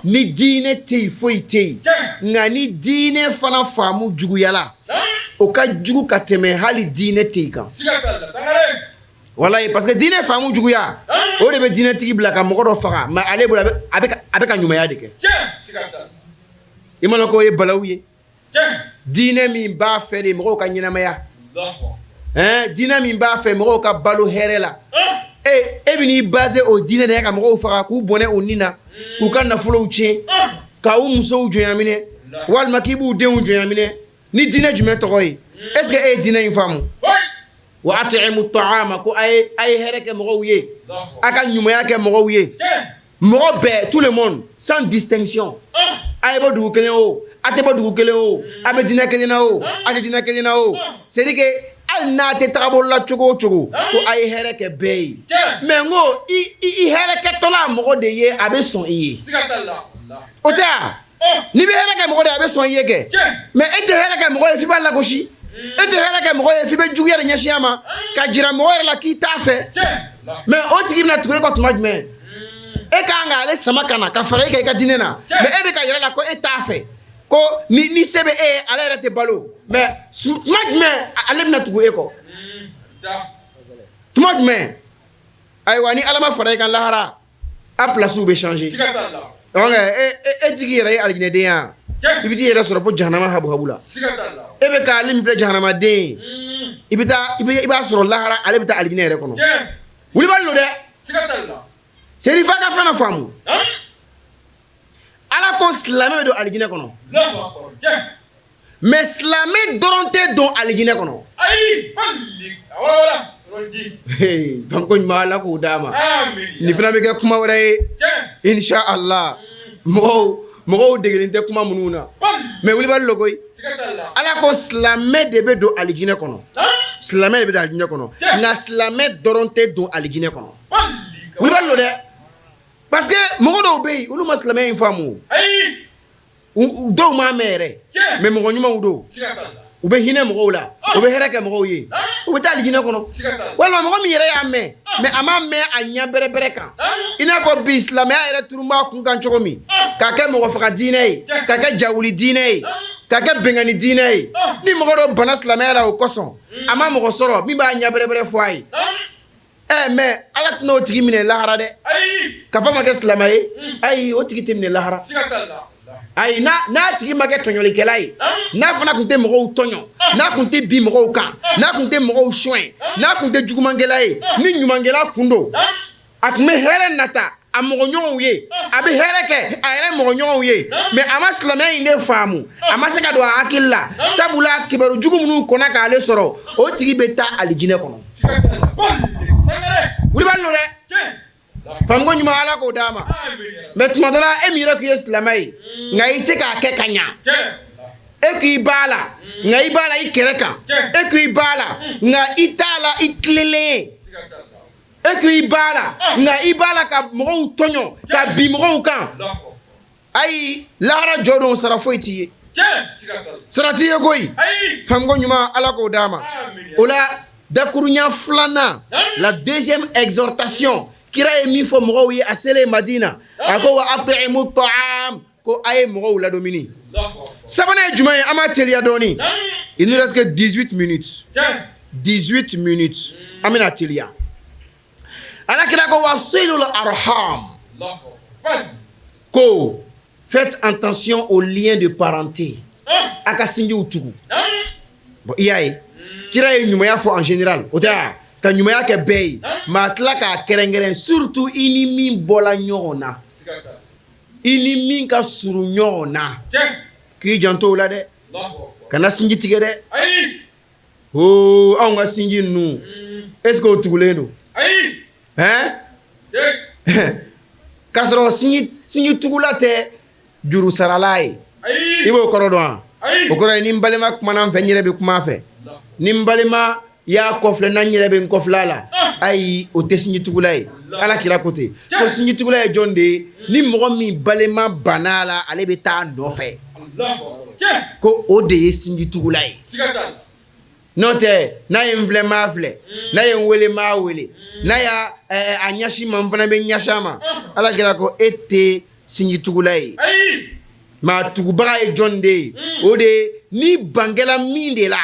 Ni diinɛ tɛ yen, foyi tɛ yen. Nka ni diinɛ fana faamu juguyala, o ka jugu ka tɛmɛ hali diinɛ tɛ yen kan. Walayi, parce que diinɛ faamu juguya, o de bɛ diinɛtigi bila ka mɔgɔ dɔ faga, mais ale bolo a bɛ ka ɲumanya de kɛ. I mana k'o ye balawu ye. Diinɛ min b'a fɛ de mɔgɔw ka ɲɛnamaya, ɛn, diinɛ min b'a fɛ mɔgɔw ka balo hɛrɛ la, e bɛ n'i basé o diinɛ de ka mɔgɔw faga, k'u bɔnɛ u ni na, k'u ka nafolow tiɲɛ, k'u musow jɔnya minɛ, walima k'i b'u denw jɔnya minɛ, ni diinɛ jumɛn tɔgɔ ye? Est ce que e ye diinɛ in faamu? وأطعموا الطعام, ko a ye hɛrɛ kɛ mɔgɔw ye, a ka ɲumanya kɛ mɔgɔw ye, mɔgɔ bɛɛ, tout le monde sans distinction. A ye bɔ dugu kelen o, a tɛ bɔ dugu kelen o, a bɛ diinɛ kelen na o, a tɛ diinɛ kelen na o, c'est à dire que hali n'a tɛ tagabolo la cogo o cogo, ko a ye hɛrɛ kɛ bɛɛ ye. Mais n ko i hɛrɛ kɛtɔla mɔgɔ de ye, a bɛ sɔn i ye. O tɛ wa? N'i bɛ hɛrɛ kɛ mɔgɔ de ye, a bɛ sɔn i ye kɛ. Mais e tɛ hɛrɛ kɛ mɔgɔ ye f'i b'a lagosi. E tɛ hɛrɛ kɛ mɔgɔ ye f'i bɛ juguya de ɲɛsin a ma, ka jira mɔgɔ yɛrɛ la k'i t'a fɛ. Mais o tigi bɛna tugu e kɔ tuma jumɛn? E ka kan k'ale sama ka na ka fara e kan i ka diinɛ na, mais e bɛ ka yira la ko e t'a fɛ, ko ni se bɛ e ye, ale yɛrɛ tɛ balo. Mais tuma jumɛn ale bɛna tugu e kɔ? Tuma jumɛn? Ayiwa, ni Ala ma fara i kan lahara, a place bɛ changer. Donc e tigi yɛrɛ ye alijinɛden ya, i bɛ t'i yɛrɛ sɔrɔ fo jahanama habu habu la. E bɛ k'ale min filɛ jahanamaden ye, i bɛ taa i b'a sɔrɔ lahara ale bɛ taa alijinɛ yɛrɛ kɔnɔ. Wulibali don dɛ. Seri f'a ka fɛn dɔ faamu. Ala ko silamɛ bɛ don alijinɛ kɔnɔ, mais silamɛ dɔrɔn tɛ don alijinɛ kɔnɔ. Ko ɲuman, Ala k'o d'a ma. Nin fana bɛ kɛ kuma wɛrɛ ye insha Allah. Mɔgɔw mɔgɔw degelen tɛ kuma minnu na, mais wulibali lo koyi. Ala ko silamɛ de bɛ don alijinɛ kɔnɔ, silamɛ de bɛ don alijinɛ kɔnɔ, nka silamɛ dɔrɔn tɛ don alijinɛ kɔnɔ. Wulibali lo dɛ, parce que mɔgɔ dɔw bɛ yen, olu ma silamɛya in faamu. Dɔw m'a mɛn yɛrɛ, mais mɔgɔ ɲumanw don, u bɛ hinɛ mɔgɔw la, u bɛ hɛrɛ kɛ mɔgɔw ye, u bɛ taa alijinɛ kɔnɔ. Walima mɔgɔ min yɛrɛ y'a mɛn, mais a m'a mɛn a ɲɛ bɛrɛbɛrɛ kan, i n'a fɔ bi silamɛya yɛrɛ turun b'a kun kan cogo min, k'a kɛ mɔgɔ faga diinɛ ye, k'a kɛ jawuli diinɛ ye, k'a kɛ binkanni diinɛ ye. Ni mɔgɔ dɔ banna silamɛya la o kosɔn, a ma mɔgɔ sɔrɔ min b'a ɲɛ bɛrɛbɛrɛ fɔ a ye. Ɛ, mais Ala tɛna o tigi minɛ lahara dɛ, ka fɔ ma kɛ silamɛ ye. Ayi, o tigi tɛ minɛ lahara. Ayi, n'a tigi ma kɛ tɔɲɔlikɛla ye, n'a fana tun tɛ mɔgɔw tɔɲɔ, n'a tun tɛ bin mɔgɔw kan, n'a tun tɛ mɔgɔw suɲɛ, n'a tun tɛ jugumankɛla ye, ni ɲumankɛla kun don, a tun bɛ hɛrɛ nata a mɔgɔɲɔgɔnw ye, a bɛ hɛrɛ kɛ a yɛrɛ mɔgɔɲɔgɔnw ye, mais a ma silamɛya in de faamu, a ma se ka don a hakili la, sabula kibaru jugu minnu kɔnna k'ale sɔrɔ, o tigi bɛ taa alijinɛ kɔnɔ. Wulibali don dɛ. Faamuko ɲuman, Ala k'o d'a ma. Mais tuma dɔ la, e min yɛrɛ k'i ye silamɛ ye, nka i tɛ k'a kɛ ka ɲa, e k'i b'a la, nka i b'a la i kɛrɛ kan, e k'i b'a la, nka i t'a la i tilenlen ye, e k'i b'a la, nka i b'a la ka mɔgɔw tɔɲɔ, ka bin mɔgɔw kan, ayi, lahara jɔ don, sara foyi t'i ye, sara t'i ye koyi. Faamuko ɲuman, Ala k'o d'a ma. O la, dakurunya filanan, la deuxième exhortation, kira ye min fɔ mɔgɔw ye a selen Madina, a ko wa at'imu ta'am, ko a ye mɔgɔw ladumuni. Sabanan ye jumɛn ye? An b'a teliya dɔɔni, il nous reste que 18 minutes, 18 minutes, an bɛna teliya. Ala kira ko wa silul arham, ko faites attention aux liens de parenté, a ka sinjiw tugu. Bon, i y'a ye, kira ye ɲumanya fɔ en général, o tɛ wa? Ka ɲumanya kɛ bɛɛ ye, mais a tila k'a kɛrɛnkɛrɛn, surtout i ni min bɔla ɲɔgɔn na, i ni min ka surun ɲɔgɔn na, k'i janto o la dɛ, kana sinji tigɛ dɛ. Oo, anw ka sinji ninnu, est ce que o tugulen don? Hein, k'a sɔrɔ sinji tugula tɛ juru sarala ye. I b'o kɔrɔ dɔn wa? O kɔrɔ ye, ni n balima kumana n fɛ, n yɛrɛ bɛ kuma a fɛ. Ni n balima y'a kɔfilɛ na, n yɛrɛ bɛ n kɔfilɛ a la. Ayi, o tɛ sinji tugula ye. Ala kira ko ten ko sinji tugula ye jɔn de ye? Ni mɔgɔ min balima banna a la, ale bɛ taa nɔfɛ, ko o de ye sinji tugula ye. N'o tɛ, n'a ye n filɛ, n b'a filɛ, n'a ye n wele, n b'a wele, n'a y'a a ɲɛsin ma, n fana bɛ ɲɛsin a ma, Ala kira ko e tɛ sinji tugula ye. Maa tugubaga ye jɔn de ye? O de ye ni bankɛla min de la,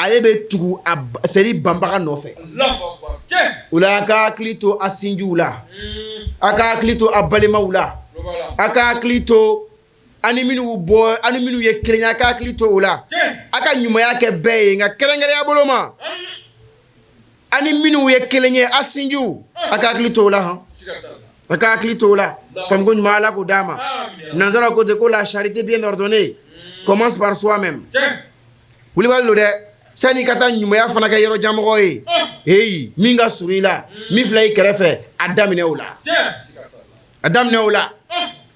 ale bɛ tugu a seri banbaga nɔfɛ. O la, a ka hakili to a sinjiw la, a ka hakili to a balimaw la, a ka hakili to ani minnu bɔ, ani minnu ye kelen ye, a ka hakili to o la. A ka ɲumanya kɛ bɛɛ ye, nka kɛrɛnkɛrɛnya bolo ma, ani minnu ye kelen ye, a sinjiw, a ka hakili to o la. Hɔn, a ka hakili to o la. Faamuko ɲuman, Ala k'o d'a ma. Nanzara ko ten ko la charité bien ordonnée commence par soi-même. Wulibali don dɛ. Sani ka taa ɲumanya fana kɛ yɔrɔ janmɔgɔ ye, heyi, min ka surun i la, min filɛ i kɛrɛfɛ, a daminɛ o la, a daminɛ o la.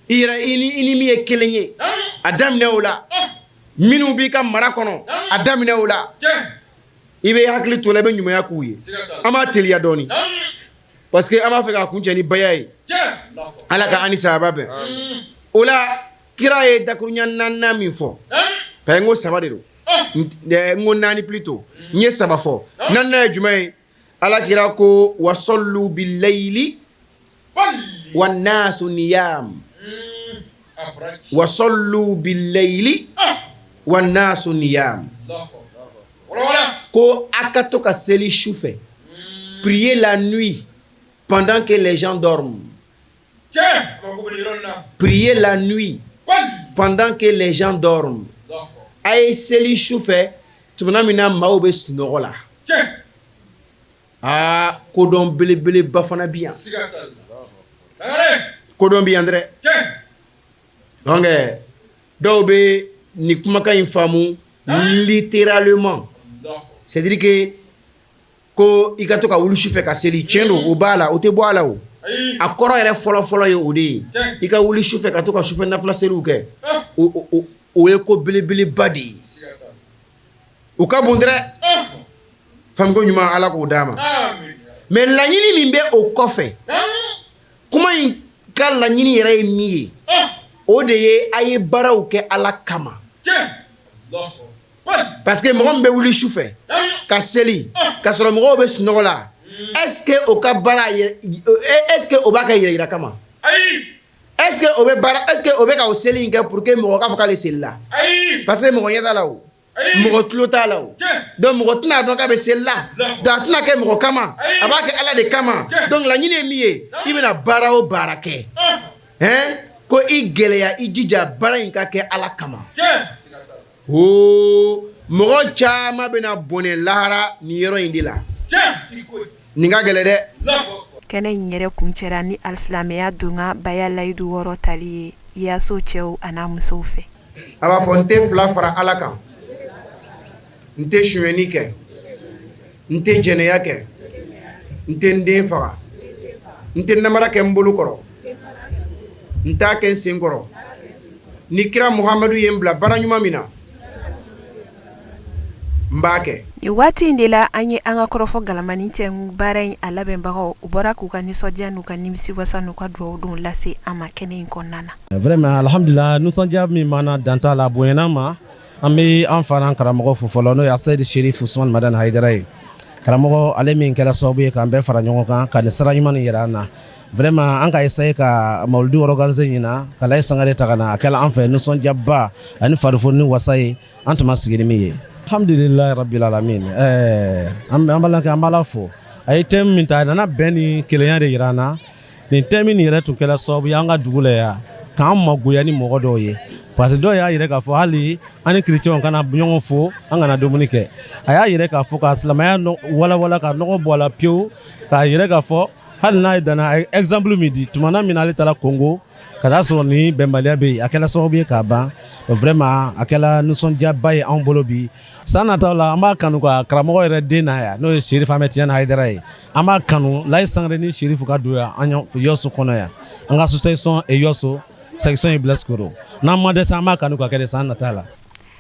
I yɛrɛ, i ni min ye kelen ye, a daminɛ o la. Minnu b'i ka mara kɔnɔ, a daminɛ o la. I bɛ hakili to la, i bɛ ɲumanya k'u ye. An b'a teliya dɔɔni parce que an b'a fɛ k'a kuncɛ ni baya ye. Ala ka an ni sahaba bɛn o la. Kira ye dakurunya naaninan min fɔ, parce que n ko saba de don, n ko naani plutôt, n ye saba fɔ, naaninan ye jumɛn ye? Ala kira ko wasallu bilayili wannasu niyam, wasallu bilayili wannasu niyam, ko a ka to ka seli su fɛ, prier la nuit pendant que les gens dorment, prier la nuit pendant que les gens dorment. A ye seli su fɛ tuma min na maaw bɛ sunɔgɔ la. Aa, kodɔn belebeleba fana bi yan. Kodɔn bɛ yan dɛ. Donc dɔw bɛ nin kumakan in faamu littéralement, c'est à dire que ko i ka to ka wuli sufɛ ka seli. Tiɲɛ don, o b'a la, o tɛ bɔ a la. O a kɔrɔ yɛrɛ fɔlɔ-fɔlɔ ye o de ye. I ka wuli sufɛ ka to ka sufɛ nafila seliw kɛ, o ye ko belebeleba de ye, o ka bon dɛ. Faamuko ɲuman, Ala k'o d'a ma. Mais laɲini min bɛ o kɔfɛ, kuma in ka laɲini yɛrɛ ye min ye, o de ye a ye baaraw kɛ Ala kama, parce que mɔgɔ min bɛ wuli su fɛ ka seli ka sɔrɔ mɔgɔw bɛ sunɔgɔ la, est ce que o ka baara, est ce que o b'a kɛ yɛrɛ yira kama? Est ce que o bɛ baara, est ce que o bɛ ka o seli in kɛ pour que mɔgɔ k'a fɔ k'ale selila? Parce que mɔgɔ ɲɛ t'a la, o mɔgɔ tulo t'a la. O donc mɔgɔ tɛna dɔn k'a bɛ seli la. Donc a tɛna kɛ mɔgɔ kama, a b'a kɛ Ala de kama. Donc laɲini ye min ye, i bɛna baara o baara kɛ, hein, ko i gɛlɛya, i jija baara in ka kɛ Ala kama. Oo mɔgɔ caman bɛna bɔnɛ lahara nin yɔrɔ in de la. Nin ka gɛlɛn dɛ. Kɛnɛ in yɛrɛ kuncɛra ni alisilamɛya donka baya layidu 6 tali ye IASO cɛw a n'a musow fɛ. A b'a fɔ: n tɛ fila fara Ala kan, n tɛ sonyɛni kɛ, n tɛ jɛnɛya kɛ, n tɛ n den faga, n tɛ namara kɛ n bolo kɔrɔ, n t'a kɛ n sen kɔrɔ. Ni kira Muhamadu ye n bila baara ɲuman min na, n b'a kɛ. Nin waati in de la, an ye an ka kɔrɔfɔ galamani cɛ. Baara in a labɛnbagaw, u bɔra k'u ka nisɔndiya n'u ka nimisi wasa n'u ka dugawu don lase an ma kɛnɛ in kɔnɔna na. Vraiment, alhamdulillah, nisɔndiya min b'an na, dan t'a la, bonyana ma. An bɛ an fa n'an karamɔgɔ fo fɔlɔ, n'o ye Aseyidi Sherif Usumani Madani Hayidara ye. Karamɔgɔ ale min kɛra sababu ye k'an bɛɛ fara ɲɔgɔn kan ka nin sira ɲuman nin yira an na. Vraiment, an ka essayer ka mawuludi organiser ɲinan ka Layi Sangare ta ka na, a kɛla an fɛ nisɔndiyaba ani farifoni ni wasa ye, an tun ma sigi ni min ye. Alhamdulilayi rabbil alamin. An b'a an b'Ala fo. A ye thème min ta, a nana bɛn ni kelenya de yira an na. Nin thème nin yɛrɛ tun kɛra sababu ye an ka dugu la yan k'an magoya ni mɔgɔ dɔw ye, parce que dɔw y'a yɛrɛ k'a fɔ hali an ni chrétiens kana ɲɔgɔn fo, an kana dumuni kɛ. A y'a yɛrɛ k'a fɔ ka silamɛya walawala ka nɔgɔ bɔ a la pewu, k'a yɛrɛ k'a fɔ hali n'a ye danna. A ye exemple min di, tumana min na ale taara Congo ka taa sɔrɔ ni bɛnbaliya bɛ yen, a kɛra sababu ye k'a ban. Vraiment, a kɛra nisɔndiyaba ye anw bolo bi. San nataw la, an b'a kanu ka karamɔgɔ yɛrɛ den na yan, n'o ye Serif Ahmed Tidiane Hayidara ye. An b'a kanu Layi Sangare ni Serifu ka don yan an Yɔso kɔnɔ yan, an ka association Yɔso section ye Bilasikoro. N'an ma dɛsɛ, an b'a kanu ka kɛ de san nata la.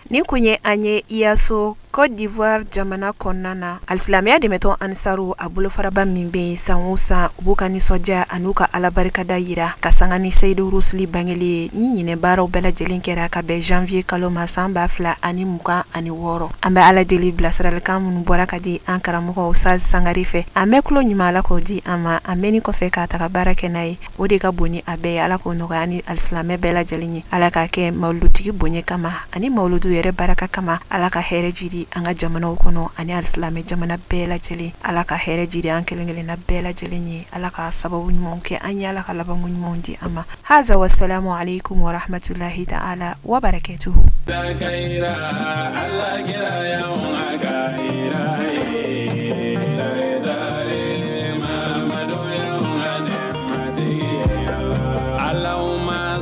Nin kun ye an ye IASO Côte d'Ivoire jamana kɔnɔna na. Alisilamɛya dɛmɛtɔn Ansaru a bolofaraba min bɛ yen, san o san u b'u ka nisɔndiya an'u ka Ala barikada yira ka sanga ni Seyidu Rusuli bangeli ye. Ni ɲinɛ baaraw bɛɛ lajɛlen kɛra ka bɛn janvier kalo ma san 2026. An bɛ Ala deli, bilasiralikan minnu bɔra ka di an karamɔgɔ Ustaz Sangare fɛ, an bɛ tulo ɲuman, Ala k'o di an ma, an mɛnni kɔfɛ k'a ta ka baara kɛ n'a ye, o de ka bon ni a bɛɛ ye. Ala k'o nɔgɔya ni alisilamɛ bɛɛ lajɛlen ye. Ala k'a kɛ mawuludutigi bonya kama ani mawuludu yɛrɛ baraka kama. Ala ka hɛrɛ jidi an ka jamanaw kɔnɔ ani alisilamɛ jamana bɛɛ lajɛlen. Ala ka hɛrɛ jidi an kelen kelenna bɛɛ lajɛlen ye. Ala ka sababu ɲumanw kɛ an ye, Ala ka labanko ɲumanw di an ma. Haza wasalamu alaikum warahmatullahi ta'ala wa barakatuhu.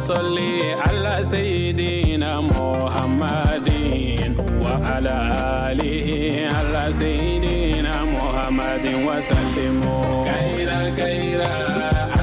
صلي على سيدنا محمد وعلى آله، على سيدنا محمد وسلم. كيرا كيرا.